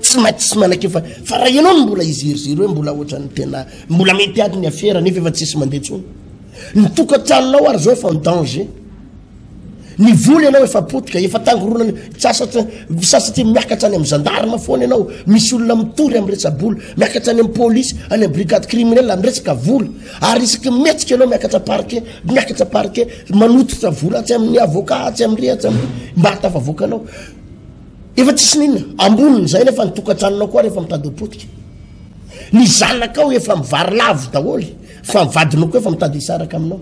Tsy maintsy tsy manaiky fa fa raha ianao no mbola hiziriziry hoe mbola ohatran'ny tena mbola mety ady ny afera nefa efa tsisy mandeha intsony. Ny tokantranonao ary zao efa en danger. Ny vola ianao efa potika, efa tangoronana, sasatra, sasatra miakatra any amin'ny gendarme foana ianao, misy olona mitory amin'ny resa-bola, miakatra any amin'ny polisy, any amin'ny brigade criminelle amin'ny resaka vola, ary isaky ny mihetsika ianao miakatra parquet, miakatra parquet, manototra vola atsy amin'ny avocat, atsy amin'ny ry, atsy amin'ny ry, mba hahatafavoaka anao. Efa tsisy n'inona, ambonin'izay nefa ny tokantranonao koa ary efa mitady ho potika. Ny zanakao efa mivarilavo daholo, fa ny vadinao koa efa mitady hisaraka aminao.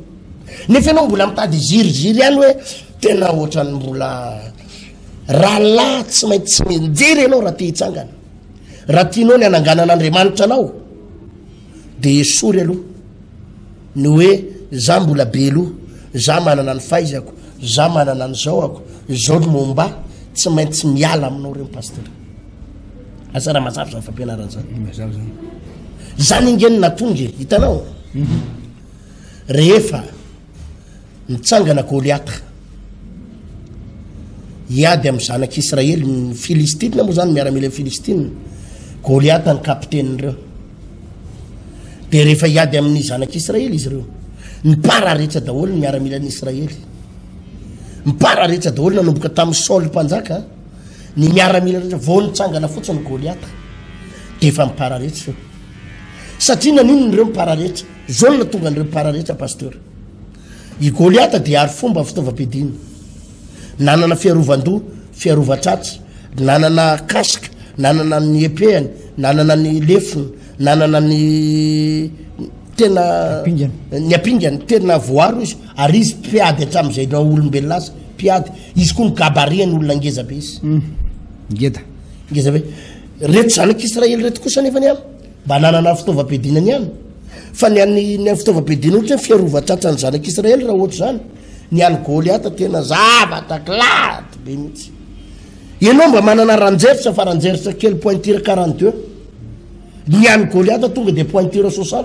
Nefa ianao mbola mitady hiziriziry ihany hoe tena ohatran'ny mbola rahalahy tsy maintsy mianjery ianao raha te hitsangana. Raha tianao ny hananganan'Andriamanitra anao dia esory aloha ny hoe za mbola be loha, za manana ny fahaizako, za manana ny zaoako, izao ny momba ahy, tsy maintsy miala aminao ireo pasteur. Asa raha mazava izany fampianarana izany. Mazava izany. Izany ange no nahatonga e, hitanao? Mhm. Rehefa nitsangana Goliata hiady amin'ny zanak'Israely, ny Filistina moa zany, miaramilan'ny Filistina, Goliata ny kapitenin'ireo. Dia rehefa hiady amin'ny zanak'Israely izy ireo, nipararetsa daholo ny miaramilan'ny Israely. Nipararetsa daholo nanomboka tamin'ny Saoly mpanjaka, ny miaramila rehetra vao nitsangana fotsiny Goliata. Dia efa nipararetsa io. Satria naninona ireo nipararetsa? Zao no nahatonga an'ireo mpararetra Pasteur. I Goliata dia ary fomba fitaovam-piadiana. Nanana fiarovan-doha, fiarovan-tratra, nanana casque, nanana ny épée-ny, nanana ny lefona, nanana ny tena Ampingany. ny ampingany, tena voaro izy, ary izy mpiady hatramin'izay naha olombelona azy, mpiady. Izy koa ny gabarit-ny olona ngeza be izy. Ngeda. Ngeza be. Reto zanak'Israely reto kosa nefany an. Mba nanana fitaovam-piadiana ihany. Fa ny an'ny ny an'ny fitaovam-piadiana ohatra hoe fiarovan-tratran'ny zanak'Israely raha ohatra izany, ny an'i Goliata tena zavatra klady be mihitsy. Ianao mba manana ranjersa fa ranjersa kely pointure 42. Ny an'i Goliata tonga dia pointure 60.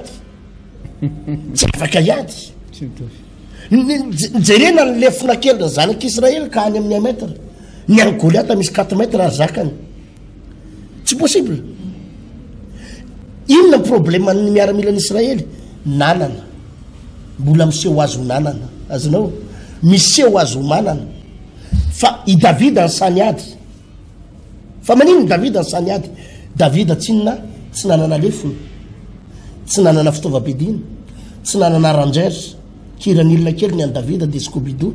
Tsy afaka hiady. Tsy mitovy. Jerena ny lefona kely ny zanak'Israely ka any amin'ny 1 mètre. Ny an'i Goliata misy 4 mètre ary zakany. Tsy possible. Inona ny problème ny miaramilan'ny Israely? Nanana. Mbola miseho azy ho nanana. Azonao? Miseho azy ho manana. Fa i Davida ny sahy niady. Fa maninona i Davida ny sahy niady? Davida tsinona tsy nanana lefona, tsy nanana fitaovam-piadiana, tsy nanana rangers. Kiranil kely ny an'i Davida dia Scooby-Doo.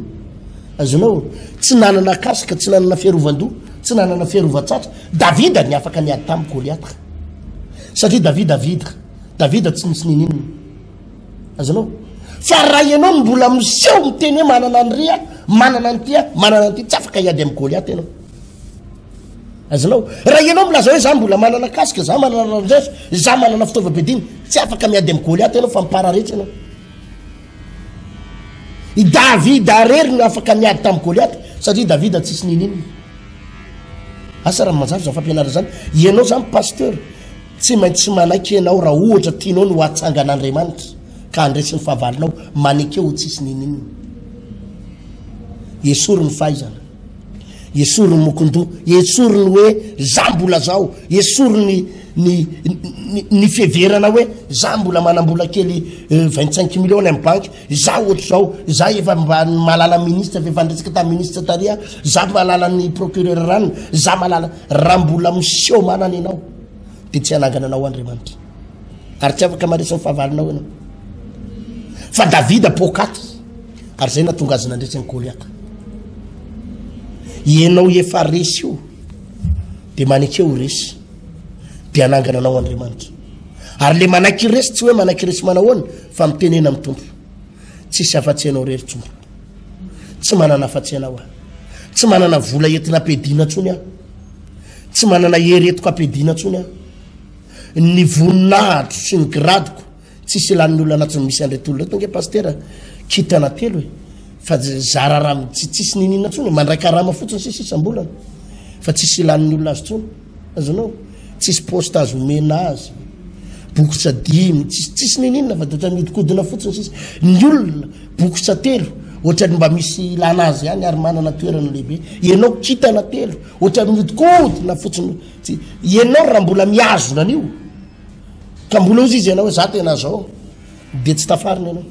Azonao? Tsy nanana casque, tsy nanana fiarovan-doha, tsy nanana fiarovan-tsatra. Davida ny afaka niady tamin'i Goliata. Satria Davida vide. Davida tsy nisy nininona. Azonao? Fa raha ianao no mbola miseho miteny hoe manana an'ry aho, manana an'ity aho, manana an'ity, tsy afaka hiady amin'i Goliata ianao. Azonao? Raha ianao milaza hoe za mbola manana casque, za manana rangers, za manana fitaovam-piadiana, tsy afaka miady amin'i Goliata ianao fa mipararetra ianao. I Davida rery no afaka niady tamin'i Goliata satria Davida tsisy nininona. Asa raha mazava izany fampianarana izany. Ianao izany pasteur, tsy maintsy manaiky ianao raha ohatra tianao ny ho atsangan'Andriamanitra ka handresy ny fahavalonao, maneke ho tsisy nininona. Esory ny fahaizana. Esory ny mokondoha, esory ny hoe za mbola zao, esory ny ny ny fiheverana hoe za mbola manam-bola kely 25 millions any amin'ny banky, za ohatr'izao, za efa mba mahalala ministre, efa niresaka tamin'ny ministre tary aho, za mahalala ny procureur ranona, za mahalala, raha mbola miseho manana ianao dia tsy hanangana anao Andriamanitra. Ary tsy afaka mandresy ny fahavalonao ianao. Fa Davida poakaty. Ary zay natonga azy nandresy an'i Goliata. Ianao efa resy io, de maneke ho resy, de hanangana anao Andriamanitra. Ary le manaiky resy tsy hoe manaiky resy manahoana, fa mitenena amin'ny Tompo. Tsisy afa-tsy ianao rery Tompo. Tsy manana afa-tsy ianao aho. Tsy manana vola entina ampiadiana intsony aho. Tsy manana hery entiko ampiadiana intsony aho. Ny voninahitro sy ny gradiko Tsisy ilan'ny olona anatin'ny misy an'ireto olona ireto ange pasitera kintana telo e! Fa zara raha tsy tsisy niniana intsony e! Mandray karama fotsiny sisa isam-bolana fa tsisy ilan'ny olona azy intsony. Azonao? Tsisy poste azo omena azy. Bokotra dimy, tsisy tsisy niniana fa dia ohatran'ny mihodinkodina fotsiny sisa. Ny olona bokotra telo ohatran'ny mba misy ilana azy ihany ary manana toerana lehibe. Ianao kintana telo ohatran'ny mihodinkodina fotsiny. Ianao raha mbola mihazona an'io Ka mbola hozy izy ianao hoe za tena zao dia tsy tafarina ianao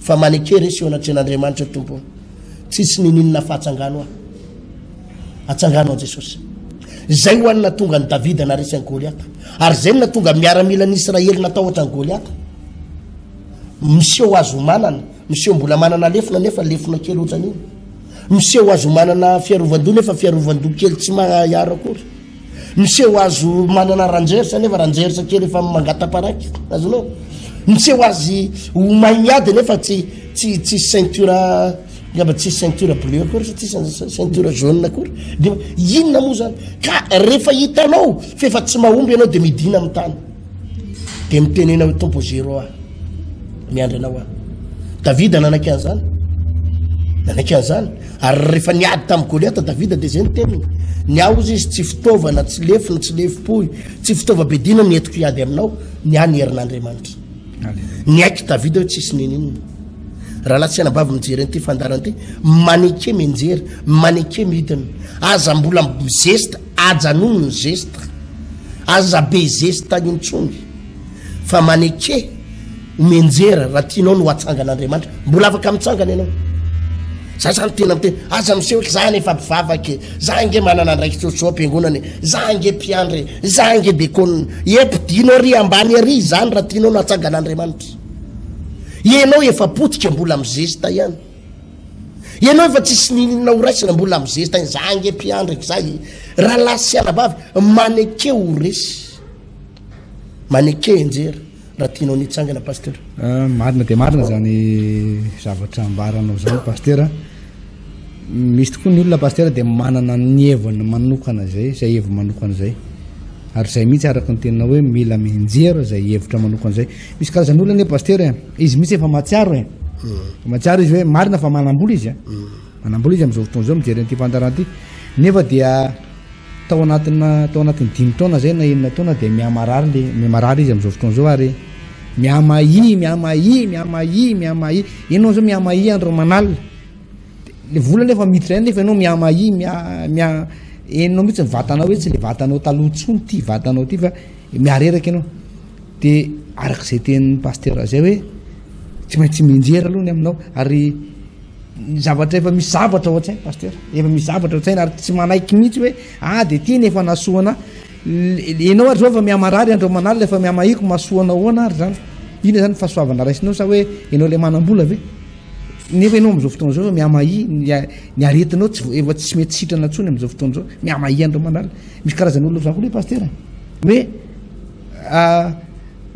fa maneke resy eo anatrehan'Andriamanitra Tompo ô. Tsisy nininona fa atsangano aho. Atsangano aho Jesosy. Zay ho an'ny natonga an'i Davida naresy an'i Goliata. Ary zay no natonga miaramilan'ny Israely natahotra an'i Goliata. Miseho azy ho manana, miseho mbola manana lefona nefa lefona kely ohatran'iny. Miseho azy ho manana fiarovan-doha nefa fiarovan-doha kely tsy mahiaro akory. Miseho azy ho manana ranjersa nefa ranjersa kely efa mangata-paraky. Azonao? Miseho azy ho mahay miady nefa tsy tsy tsy ceinture ngamba tsy ceinture bleu akory sa tsy ceinture jaune akory. Dia inona moa zany? Ka rehefa hitanao fa efa tsy mahomby ianao dia midina amin'ny tany. Dia mitenena hoe Tompo zéro aho. Miandry anao aho. Davida nanaiky an'izany. Nanaiky an'izany. Ary rehefa niady tamin'i Goliata Davida dia izay ny teniny. Ny ahy hozy izy tsy fitaovana, tsy lefona, tsy lefom-pohy, tsy fitaovam-piadiana ny entiko hiady aminao, ny ahy ny herin'Andriamanitra. Niaiky Davida hoe tsisy nininona. Rahalahy sy anabavy mijery an'ity fandaharana ity, maneke mianjera, maneke midina. Aza mbola mizesta, ajanony ny zesta. Aza be zesta intsony fa maneke ho mianjera raha tianao ny ho atsangan'Andriamanitra. Mbola afaka mitsangana ianao. Za zany tena miteny, aza miseho hoe za nefa mpivavaka e, za ange manana andraikitra ohatr'izao am-piangonana e, za ange mpiandry e, za ange dekonina. Epidino ary ambany ary izany raha tianao ny hatsangan'Andriamanitra. Ianao efa potika mbola mizesta ihany. Ianao efa tsisy niniana ho raisina mbola mizesta ihany. Za ange mpiandry e, za e. Rahalahy sy anabavy, maneke ho resy. Maneke enjera raha tianao ny hitsangana Pasteur. Ah, marina dia marina zany zavatra ambaranao zany Pasteur. Misy tokoa ny olona Pasteur dia manana ny heviny manokana zay, zay heviny manokana zay. Ary izay mihitsy araka ny teninao hoe mila mianjera izay hevitra manokana izay. Misy karazan'olona anie pasitera e, izy mihitsy efa mahatsiaro e. Mm. Mahatsiaro izy hoe marina fa manam-bola izy a. Mm. Manam-bola izy amin'izao fotoana izao mijery an'ity fandaharana ity. Nefa dia tao anatina tao anatin'ny dimy taona izay na enina taona dia mihamarary le mihamarary izy amin'izao fotoana izao ary mihamahia mihamahia mihamahia mihamahia. Ianao izao mihamahia andro aman'alina. Le vola nefa miditra ihany nefa ianao mihamahia miha miha henonao mihitsy ny vatanao hoe tsy le vatanao taloha intsony ity vatanao ity fa mihareraka ianao. De araka izay tenin'ny pasteur zay hoe tsy maintsy mianjera aloha ny aminao ary ny zavatra efa misy zavatra ao an-tsaina pasteur, efa misy zavatra ao an-tsaina ary tsy manaiky mihitsy hoe ah de ty ny efa nahasoa anahy. Ianao ary zao efa mihamarary andro aman'alina efa mihamahiko mahasoa anao ahoana ary zany? Inona zany ny fahasoavana raisinao sa hoe ianao le manam-bola ve? Nefa ianao amin'izao fotoana izao efa mihamahia ny ny aretinao tsy efa tsy mety sitrana intsony amin'izao fotoana izao, mihamahia andro aman'alina. Misy karazan'olona ohatr'izany koa le pasitera hoe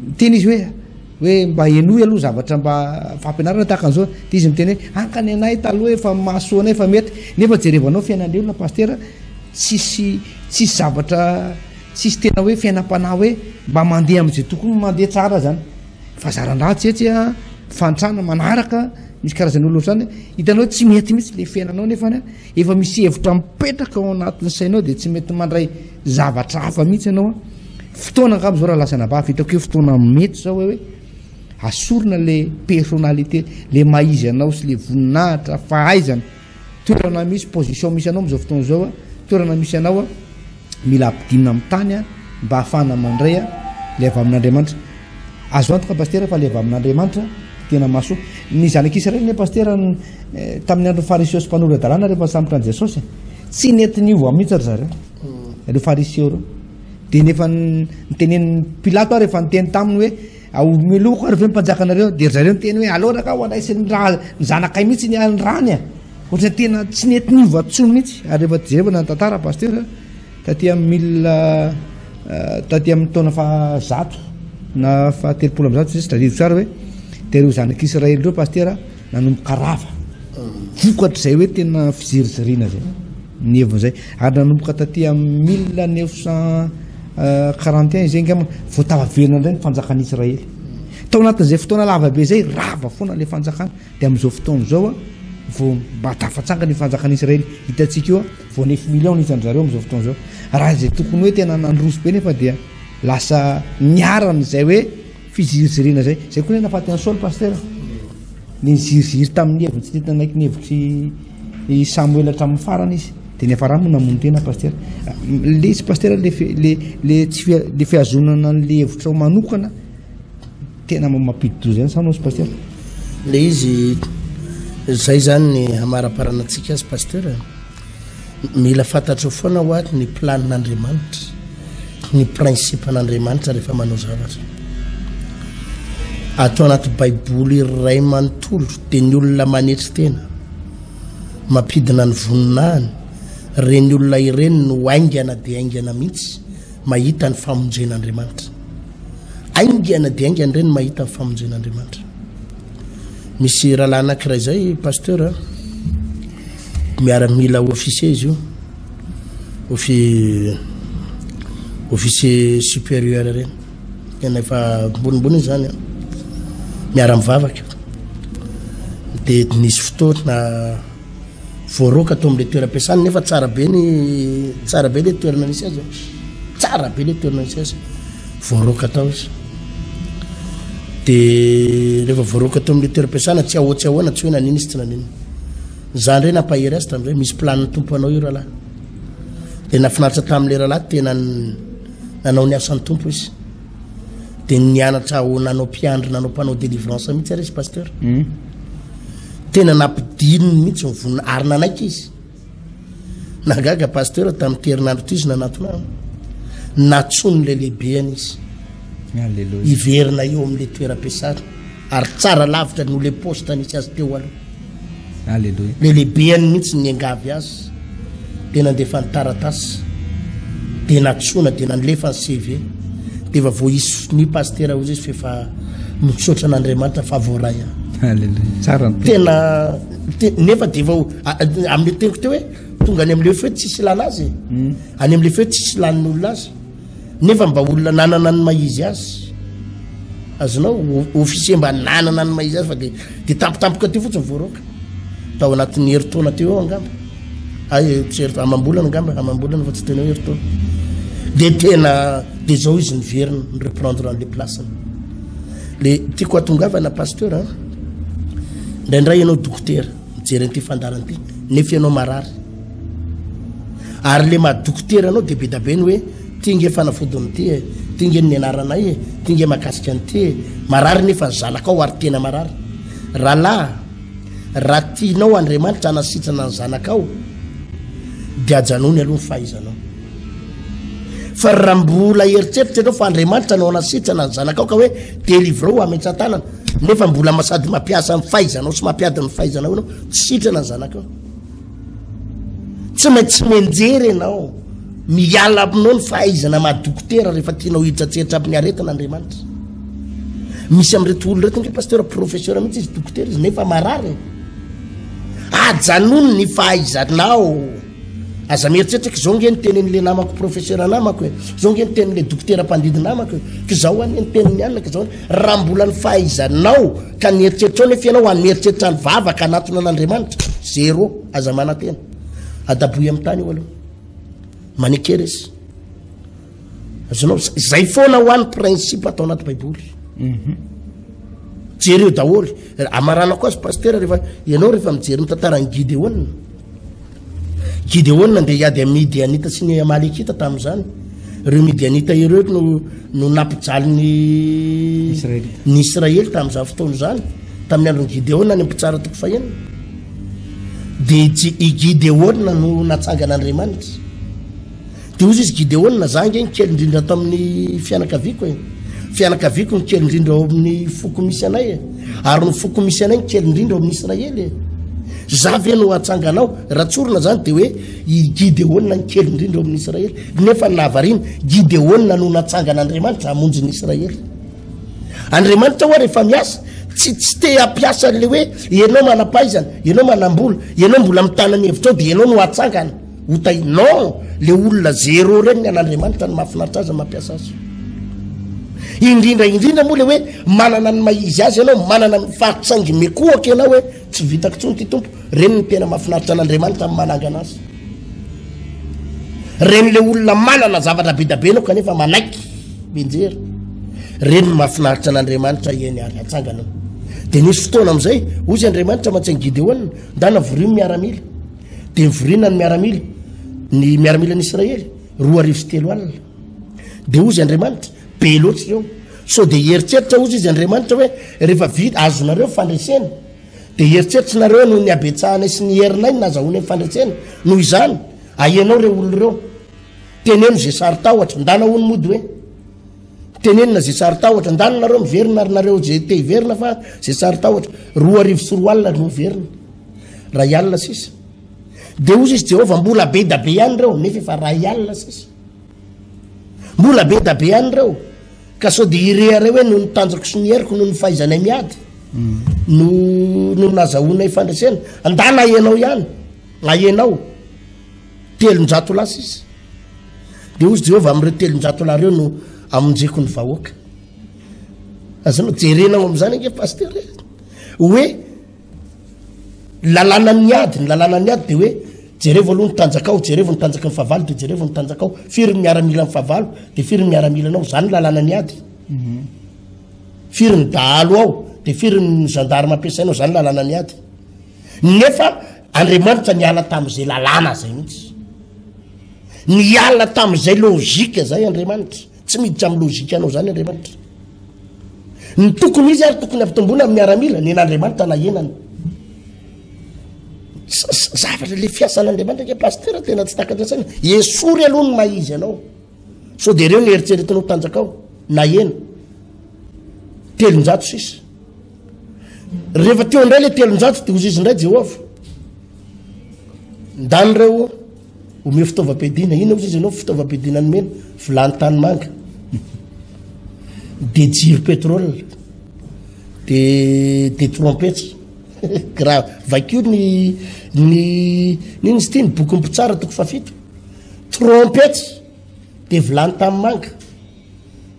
miteny izy hoe hoe mba henoy aloha zavatra mba fampianarana tahaka an'izao, dia izy miteny hoe anka ny anay taloha efa mahasoa anay efa mety, nefa jerevanao fiainan'ilay olona pasitera tsisy tsisy zavatra tsisy tena hoe fiainam-panahy hoe mba mandeha amin'izay tokony mandeha tsara zany. Fahazaran-dratsy etsy a, fahantrana manaraka, misy karazana olona ohatr'izany, hitanao hoe tsy mety mihitsy le fiainanao nefany a, efa misy hevitra mipetraka ao anatin'ny sainao dia tsy mety mandray zavatra hafa mihitsy ianao a. Fotoana angamba izao raha lasa anabavy, hitako hoe fotoana mety izao hoe asorina le personnalité, le maha izy anao sy le voninahitra, fahaizana, toerana misy, position misy anao amin'izao fotoana izao a, toerana misy anao a, mila ampidinina amin'ny tany a, mba hahafahana mandray a, ilay avy amin'Andriamanitra. Azo antoka Pasitera fa ilay avy amin'Andriamanitra tena mahasoa. Ny zanak'Israely anie Pasitera eh, tamin'ny andron'ny Fariseo sy mpanora-dalàna rehefa nisambotra an'i Jesosy, tsy nety niova mihitsy ry zareo, ireo Fariseo ireo. Dia nefa nitenenin'i Pilato ary efa niteny taminy hoe Ao melohiko ary ve ny mpanjakanareo? Dia ry zareo niteny hoe aleo raka ho anay sy ny ra ny zanakay mihitsy ny ny rany a. Ohatran'ny tena tsy nety niova intsony mihitsy. Ary rehefa jerevana ny tantara pasteur taty amin'ny mille euh, taty amin'ny taona fahazato na fahatelopolo amby zato tsy tadidiko tsara hoe dia ireo zanak'Israely ireo pasteur nanomboka rava. Vokatr'izay hoe tena fiziriziriana zay. Ny heviny izay. Ary nanomboka taty amin'ny 1941 izay angamba vao tafaverina indray ny fanjakan'i Israely. Tao anatin'izay fotoana lava be izay, rava foana ilay fanjakana. Dia amin'izao fotoana izao vao mba tafatsangana io fanjakan'i Israely. Hitantsika io vao neuf millions ny isan-dry zareo amin'izao fotoana izao. Raha izay tokony hoe tena nandroso be nefa dia lasa niharan'izay hoe Fiziriziriana zay. Zay koa ny nahafaty an'i Saoly Pasitera. Ny niziriziry tamin'ny heviny tsy nety nanaiky ny hevitr'i i Samoela hatramin'ny farany izy. Dia niafarany moa namono tena Pasitera. Le izy Pasitera le le le tsy le fihazonana an'le hevitrao manokana tena mampidi-doza ihany sa non Pasitera? Le izy zay zany ny hamaraparana antsika azy Pasitera. Mila fantatrao foana hoa ny planin'Andriamanitra, ny principe-n'Andriamanitra rehefa manao zavatra. Ato anaty baiboly iray manontolo dia ny olona manetry tena, mampidina ny voninahiny, ireny olona ireny no haingana dia haingana mihitsy mahita ny famonjen'Andriamanitra. Haingana dia haingana ireny mahita ny famonjen'Andriamanitra. Misy rahalahy anankiray izay pasteur a, miaramila officier izy io, offi officier supérieur ireny, tena efa ambonimbony izy zany a, miara-mivavaka, de nisy fotoana voaroaka tao amin'ilay toeram-piasana nefa tsara be ny tsara be le toerana nisy azy tsara be le toerana nisy azy voaroaka tao izy de rehefa voaroaka tao amin'ilay toeram-piasana tsy ahoa tsy ahoana tsy hoe nanina izy tsy nanina za ndray nampahery azy tamin'izay misy planin'ny tompo anao io rahalahy de nafinaritra tamin'ilay rahalahy tena nanao ny asan'ny tompo izy de nianatra ho nanao mpiandry nanao mpanao délivrance mihitsy ary izy pasteur hmm. Tena nampidininy mihitsy ny vonona ary nanaiky izy. Nahagaga pasteur tamin'ity herinandro ity izy nanatona ahy. Natson'ilay lehibeny izy. Alléluia. Hiverina eo amin'ilay toeram-piasana ary tsara lavitra noho ilay poste nisy azy teo aloha. Alléluia. Ilay lehibeny mihitsy niangavy azy dia nandefa ny taratasy dia natsoina dia nanlefa ny CV dia efa voaisy sonia pasitera hozy izy f'efa misaotra an'Andriamanitra fa voaray aho. Alléluia. Tsara ny tena nefa dia efa amin'le teniko teo hoe tonga any amin'le feo tsisy ilana azy e. Hmm. Any amin'le feo tsisy ilan'ny olona azy. Nefa mba olona nanana ny maha izy azy. Azonao, officier mba nanana ny maha izy azy fa de de tampotampoka teo fotsiny voaroaka. Tao anatin'ny herintaona teo eo angamba. Ay, tsy herintaona, amam-bolana angamba, amam-bolana fa tsy tena hoe herintaona. De tena de zao izy niverina ni reprendre an'le place-ny. Le tiako hatongavana pasteur an, indraindray ianao dokotera mijery an'ity fandaharana ity nefa ianao marary. Ary le maha dokotera anao de be da be ny hoe ty nge fanafodiny ty e, ty nge nianaranay e, ty nge mahakasika an'ity e, marary nefa ny zanakao ary tena marary. Rahalahy, raha tianao Andriamanitra hanasitrana ny zanakao de ajanony aloha ny fahaizanao. Fa raha mbola eritreritra ianao fa Andriamanitra no hanasitrana ny zanakao ka hoe delivreo ametsa-tanana nefa mbola sady mampiasa ny fahaizanao sy mampiady ny fahaizanao ianao, tsy sitrana ny zanakao. Tsy maintsy mianjera ianao. Miala aminao ny fahaizana maha dokotera rehefa tianao hiditra an-tsehatra amin'ny aretina Andriamanitra. Misy amin'ireto olona ireto nge pasteur professeur mihitsy izy dokotera izy nefa marary. Ajanony ny fahaizanao. Aza mieritreritra k'izao nge ny tenin'le namako professeur namako e. Zao nge ny tenin'le dokotera mpandidy namako e. K'izao anie ny tenin'ny anona k'izao. Raha mbola ny fahaizanao ka ny eritreritrao nefa ianao an'eritreritra ny vavaka anatona an'Andriamanitra, zéro, aza manantena. Adaboy amin'ny tany io aloha. Maneke resy. Azonao, zay foana ho any principe atao anaty baiboly. Mhm. Jereo daholo. Amaranako azy pasteur rehefa ianao rehefa mijery ny tantaran'i Gideona. Gideona ndeha hiady amin'ny Midianita sy ny Amalekita tamin'izany. Ireo Midianita ireo no no nampijaly ny ny Israely tamin'izany fotoana izany, tamin'ny andron'i Gideona any Mpitsara toko fahenina. Dia i Gideona no natsangan'Andriamanitra. Dia hozy izy, Gideona, za ange ny kely indrindra ato amin'ny fianakaviako e. Fianakaviako ny kely indrindra ao amin'ny foko misy anay e. Ary ny foko misy anay ny kely indrindra ao amin'ny Israely e. Za ve no hatsanganao? Raha tsorina zany dia hoe i Gideona ny kely indrindra ao amin'ny Israely. Nefa ny nahavariana, Gideona no natsangan'Andriamanitra hamonjy ny Israely. Andriamanitra hoa rehefa miasa, tsy tsy te hampiasa an'le hoe ianao manam-pahaizana, ianao manam-bola, ianao mbola mitana ny hevitrao dia ianao no hatsangana. Ho tahi non le olona zéro reny ny an'Andriamanitra no mahafinaritra azy ny mampiasa azy. Indrindra indrindra moa le hoe manana ny maha izy azy ianao, manana ny faritsaingy mekohaka ianao hoe tsy vitako intsony ty Tompo, reny ny tena mahafinaritra an'Andriamanitra ny manangana azy. Reny le olona manana zavatra be da be ianao kanefa manaiky mianjera. Reny ny mahafinaritra an'Andriamanitra eny ary atsangana. Dia nisy fotoana amin'izay, hozy Andriamanitra mantsy an'i Gideona, ndana vorio ny miaramila. Dia nivoriana ny miaramila, ny miaramilan'i Israely, 320. Dia hozy Andriamanitra, be loatra ireo. Sao dia hieritreritra hozy izy Andriamanitra hoe, rehefa vita, azonareo ny fandresena, dia hieritreritra nareo noho ny habetsahanay sy ny herinay no nazahoanay ny fandresena. Noho izany, ahianao ireo olona ireo. Teneno izay saro-tahotra. Ndana hono mody hoe, tenenina izay saro-tahotra. Ndana nareo miverina ary nareo izay te hiverina fa izay saro-tahotra. 2002 no hiverina. Ray alina sisa. Dia hozy izy Jehovah, mbola be da be ihany ireo, nefa efa ray alina sisa. Mbola be da be ihany ireo. Ka sao dia hirehareha hoe noho ny tanjako sy ny heriko, noho ny fahaizanay miady, no no nazahoanay fandresena. Andana ianao ihany, ahenao. 300 lahy sisa. Dia hozy Jehovah, amin'ireo 300 lahy ireo no amonjeko ny vahoaka. Azonao jerena ao amin'izany ange pasteur e. Hoe Lalànan'ny ady, ny lalànan'ny ady dia hoe jerevo aloha ny tanjakao, jerevo ny tanjaky ny fahavalo dia jerevo ny tanjakao, firy ny miaramilan'ny fahavalo dia firy ny miaramilanao, izany ny lalànan'ny ady. Mhm. Firy ny dahalo ao dia firy ny gendarme ampiasainao, izany lalànan'ny ady. Nefa Andriamanitra niala tamin'izay lalàna izay mihitsy. Niala tamin'izay logique izay Andriamanitra. Tsy miditra amin'ny logique anao izany Andriamanitra. Ny tokony izy ary tokony ampitomboina amin'ny miaramila, ny an'Andriamanitra nahenana. Zavatra le fiasan'Andriamanitra ke pasteur tena tsy takatra saina. Esory aloha ny maha izy anao. Sao dia ireo ny eritreretinao tanjakao, nahena. 300 sisa. Rehefa teo indray le 300 dia hozy izy indray Jehovah. Ndany ireo Omeo fitaovam-piadiana. Inona ozy izy ianao fitaovam-piadiana nomena? Vilany tanimanga. De jiro pétrole. De de trompetra. Grave. Vakio ny ny nino izy ity ny bokin'ny mpitsara toko fahafito. Trompetra. De vilany tanimanga.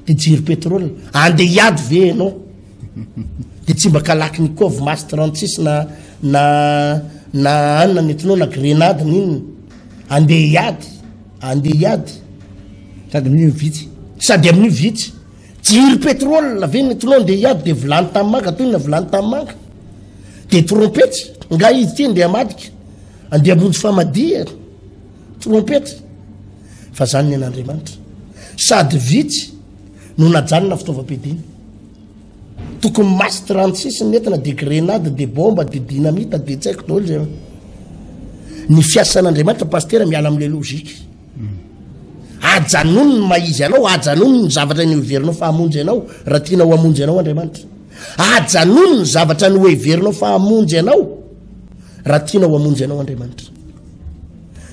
De jiro pétrole. Andeha hiady ve ianao? De tsy mba kalachnikov masse 36 na na na anona nentinao na grenade n'inona. Andeha hiady. Andeha hiady. Sady amin'io vitsy. Sady amin'io vitsy. Jiro pétrole ve nentinao andeha hiady de vilany tanimanga toy na vilany tanimanga. De trompetra. Nga izy ity andeha hamadika. Andeha hamonjy famadihana. Trompetra. Fa zany ny an'Andriamanitra. Sady vitsy no najanona fitaovam-piadiana. Tokony masse 36 ny nentina de grenade de bomba de dynamite de tsy haiko daholo zay. Ny fiasan'Andriamanitra pasitera miala amin'ilay logique. Ajanony ny maha izy anao, ajanony ny zavatra noheverinao fa hamonjy anao raha tianao hamonjy anao Andriamanitra. Ajanony ny zavatra noheverinao fa hamonjy anao raha tianao hamonjy anao Andriamanitra.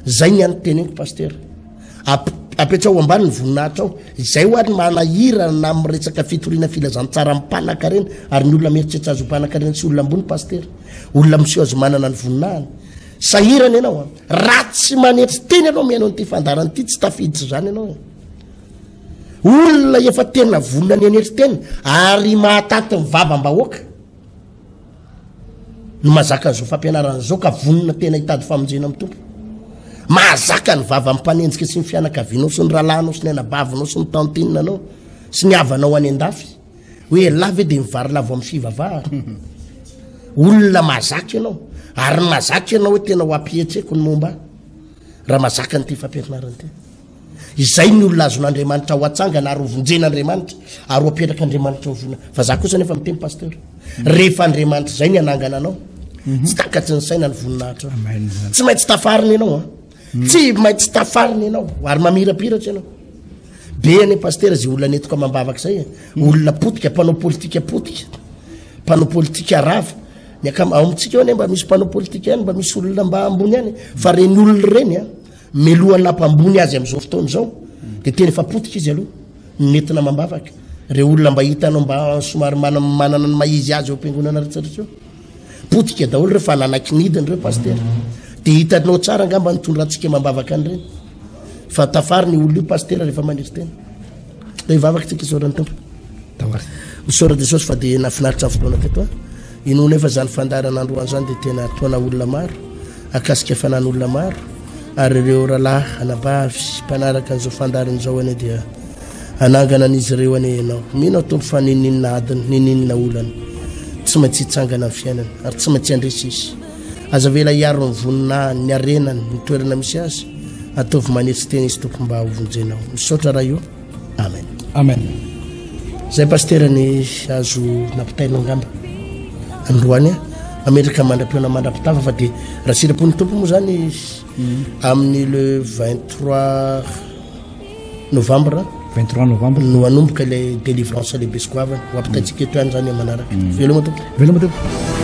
Zay ny any teneniko pasitera. Apetraho ambany ny voninahitrao. Izay ho ary manahirana amin'ny resaka fitoriana filazantsara amin'ny mpanakarena ary ny olona mieritreritra azy ho mpanakarena tsy olona ambony pasitera. Olona miseho azy manana ny voninahiny. Sahirana ianao an. Raha tsy manetry tena ianao mihaino an'ity fandaharana ity tsy tafiditra izany ianao. Olona efa tena vonona ny hanetry tena ary mahataty ny vavam-bahoaka. no mahazaka an'izao fampianarana izao ka vonona tena hitady famonjena amin'ny Tompo. Mahazaka ny vavan'ny mpanenjika sy ny fianakavianao sy ny rahalahinao sy ny anabavinao sy ny tantinanao sy ny havanao any an-dafy. Hoe elah ve dia mivarilavo amin'ny fivavahana. Olona mahazaka ianao ary mahazaka ianao hoe tena ho ampihetseko ny momba ahy raha mahazaka an'ity fampianarana ity. Izay ny olona azon'Andriamanitra ho atsangana ary ho vonjen'Andriamanitra ary ho apetrak'Andriamanitra ho vona. Fa za kosa nefa miteny pasteur. Rehefa Andriamanitra izay ny hanangana anao, mhm. tsy takatry ny saina ny voninahitra. Tsy maintsy tafarina ianao an. Mhm. Tsy maintsy tafarina ianao ary mamirapiratra ianao. Be anie pasteur izay olona nentiko amam-bavaka izay. Mhm. Olona potika, mpanao politika potika. Mpanao politika rava. Ny akama ao amintsika ao anie mba misy mpanao politika ihany, mba misy olona mba ambony ihany. Fa reny olona ireny an. Melohan'ny nampambony azy amin'izao fotoana izao dia tena efa potika izy aloha ny nentina amam-bavaka. Ireo olona mba hitanao mba somary manana ny maha izy azy eo am-piangonana rehetra eo. Potika daholo ireo fa nanaiky nidina ireo pasitera. Dia hitanao tsara angamba ny tondrantsika amam-bavaka an'ireny. Fa tafary ny olona io pasitera rehefa maniry tena. Dia hivavaka tsika isaoran'ny Tompo. Misaotra Jesosy fa dia nahafinaritra ny fotoana teto a. Inoana efa izany fandaharana androany izany dia tena toana olona maro, akasika fanan'olona maro, ary ireo rahalahy, anabavy, mpanaraka an'izao fandaharana izao anie dia hanangana an'izy ireo anie ianao. Mino aho Tompo fa ninoninona adiny, ninoninona olana, tsy maintsy hitsangana ny fiainany, ary tsy maintsy handresy izy. Aza avela hiaro ny voninahiny, ny harenany, ny toerana misy azy, ataovy manetry tena izy Tompo mba hovonjenao. Misaotra Ray o. Amen. Amen. Zay pasitera ny azo nampitaina angamba androany a mametraka mandra-pihaona mandra-pitava fa dia raha sitrapon'ny tompo moa zany mm. amin'ny le 23 novembre 23 novembre no hanomboka ilay délivrance lehibe sy goavana ho ampitaintsika eto ihany zany manaraka mm. veloma tompo veloma tompo.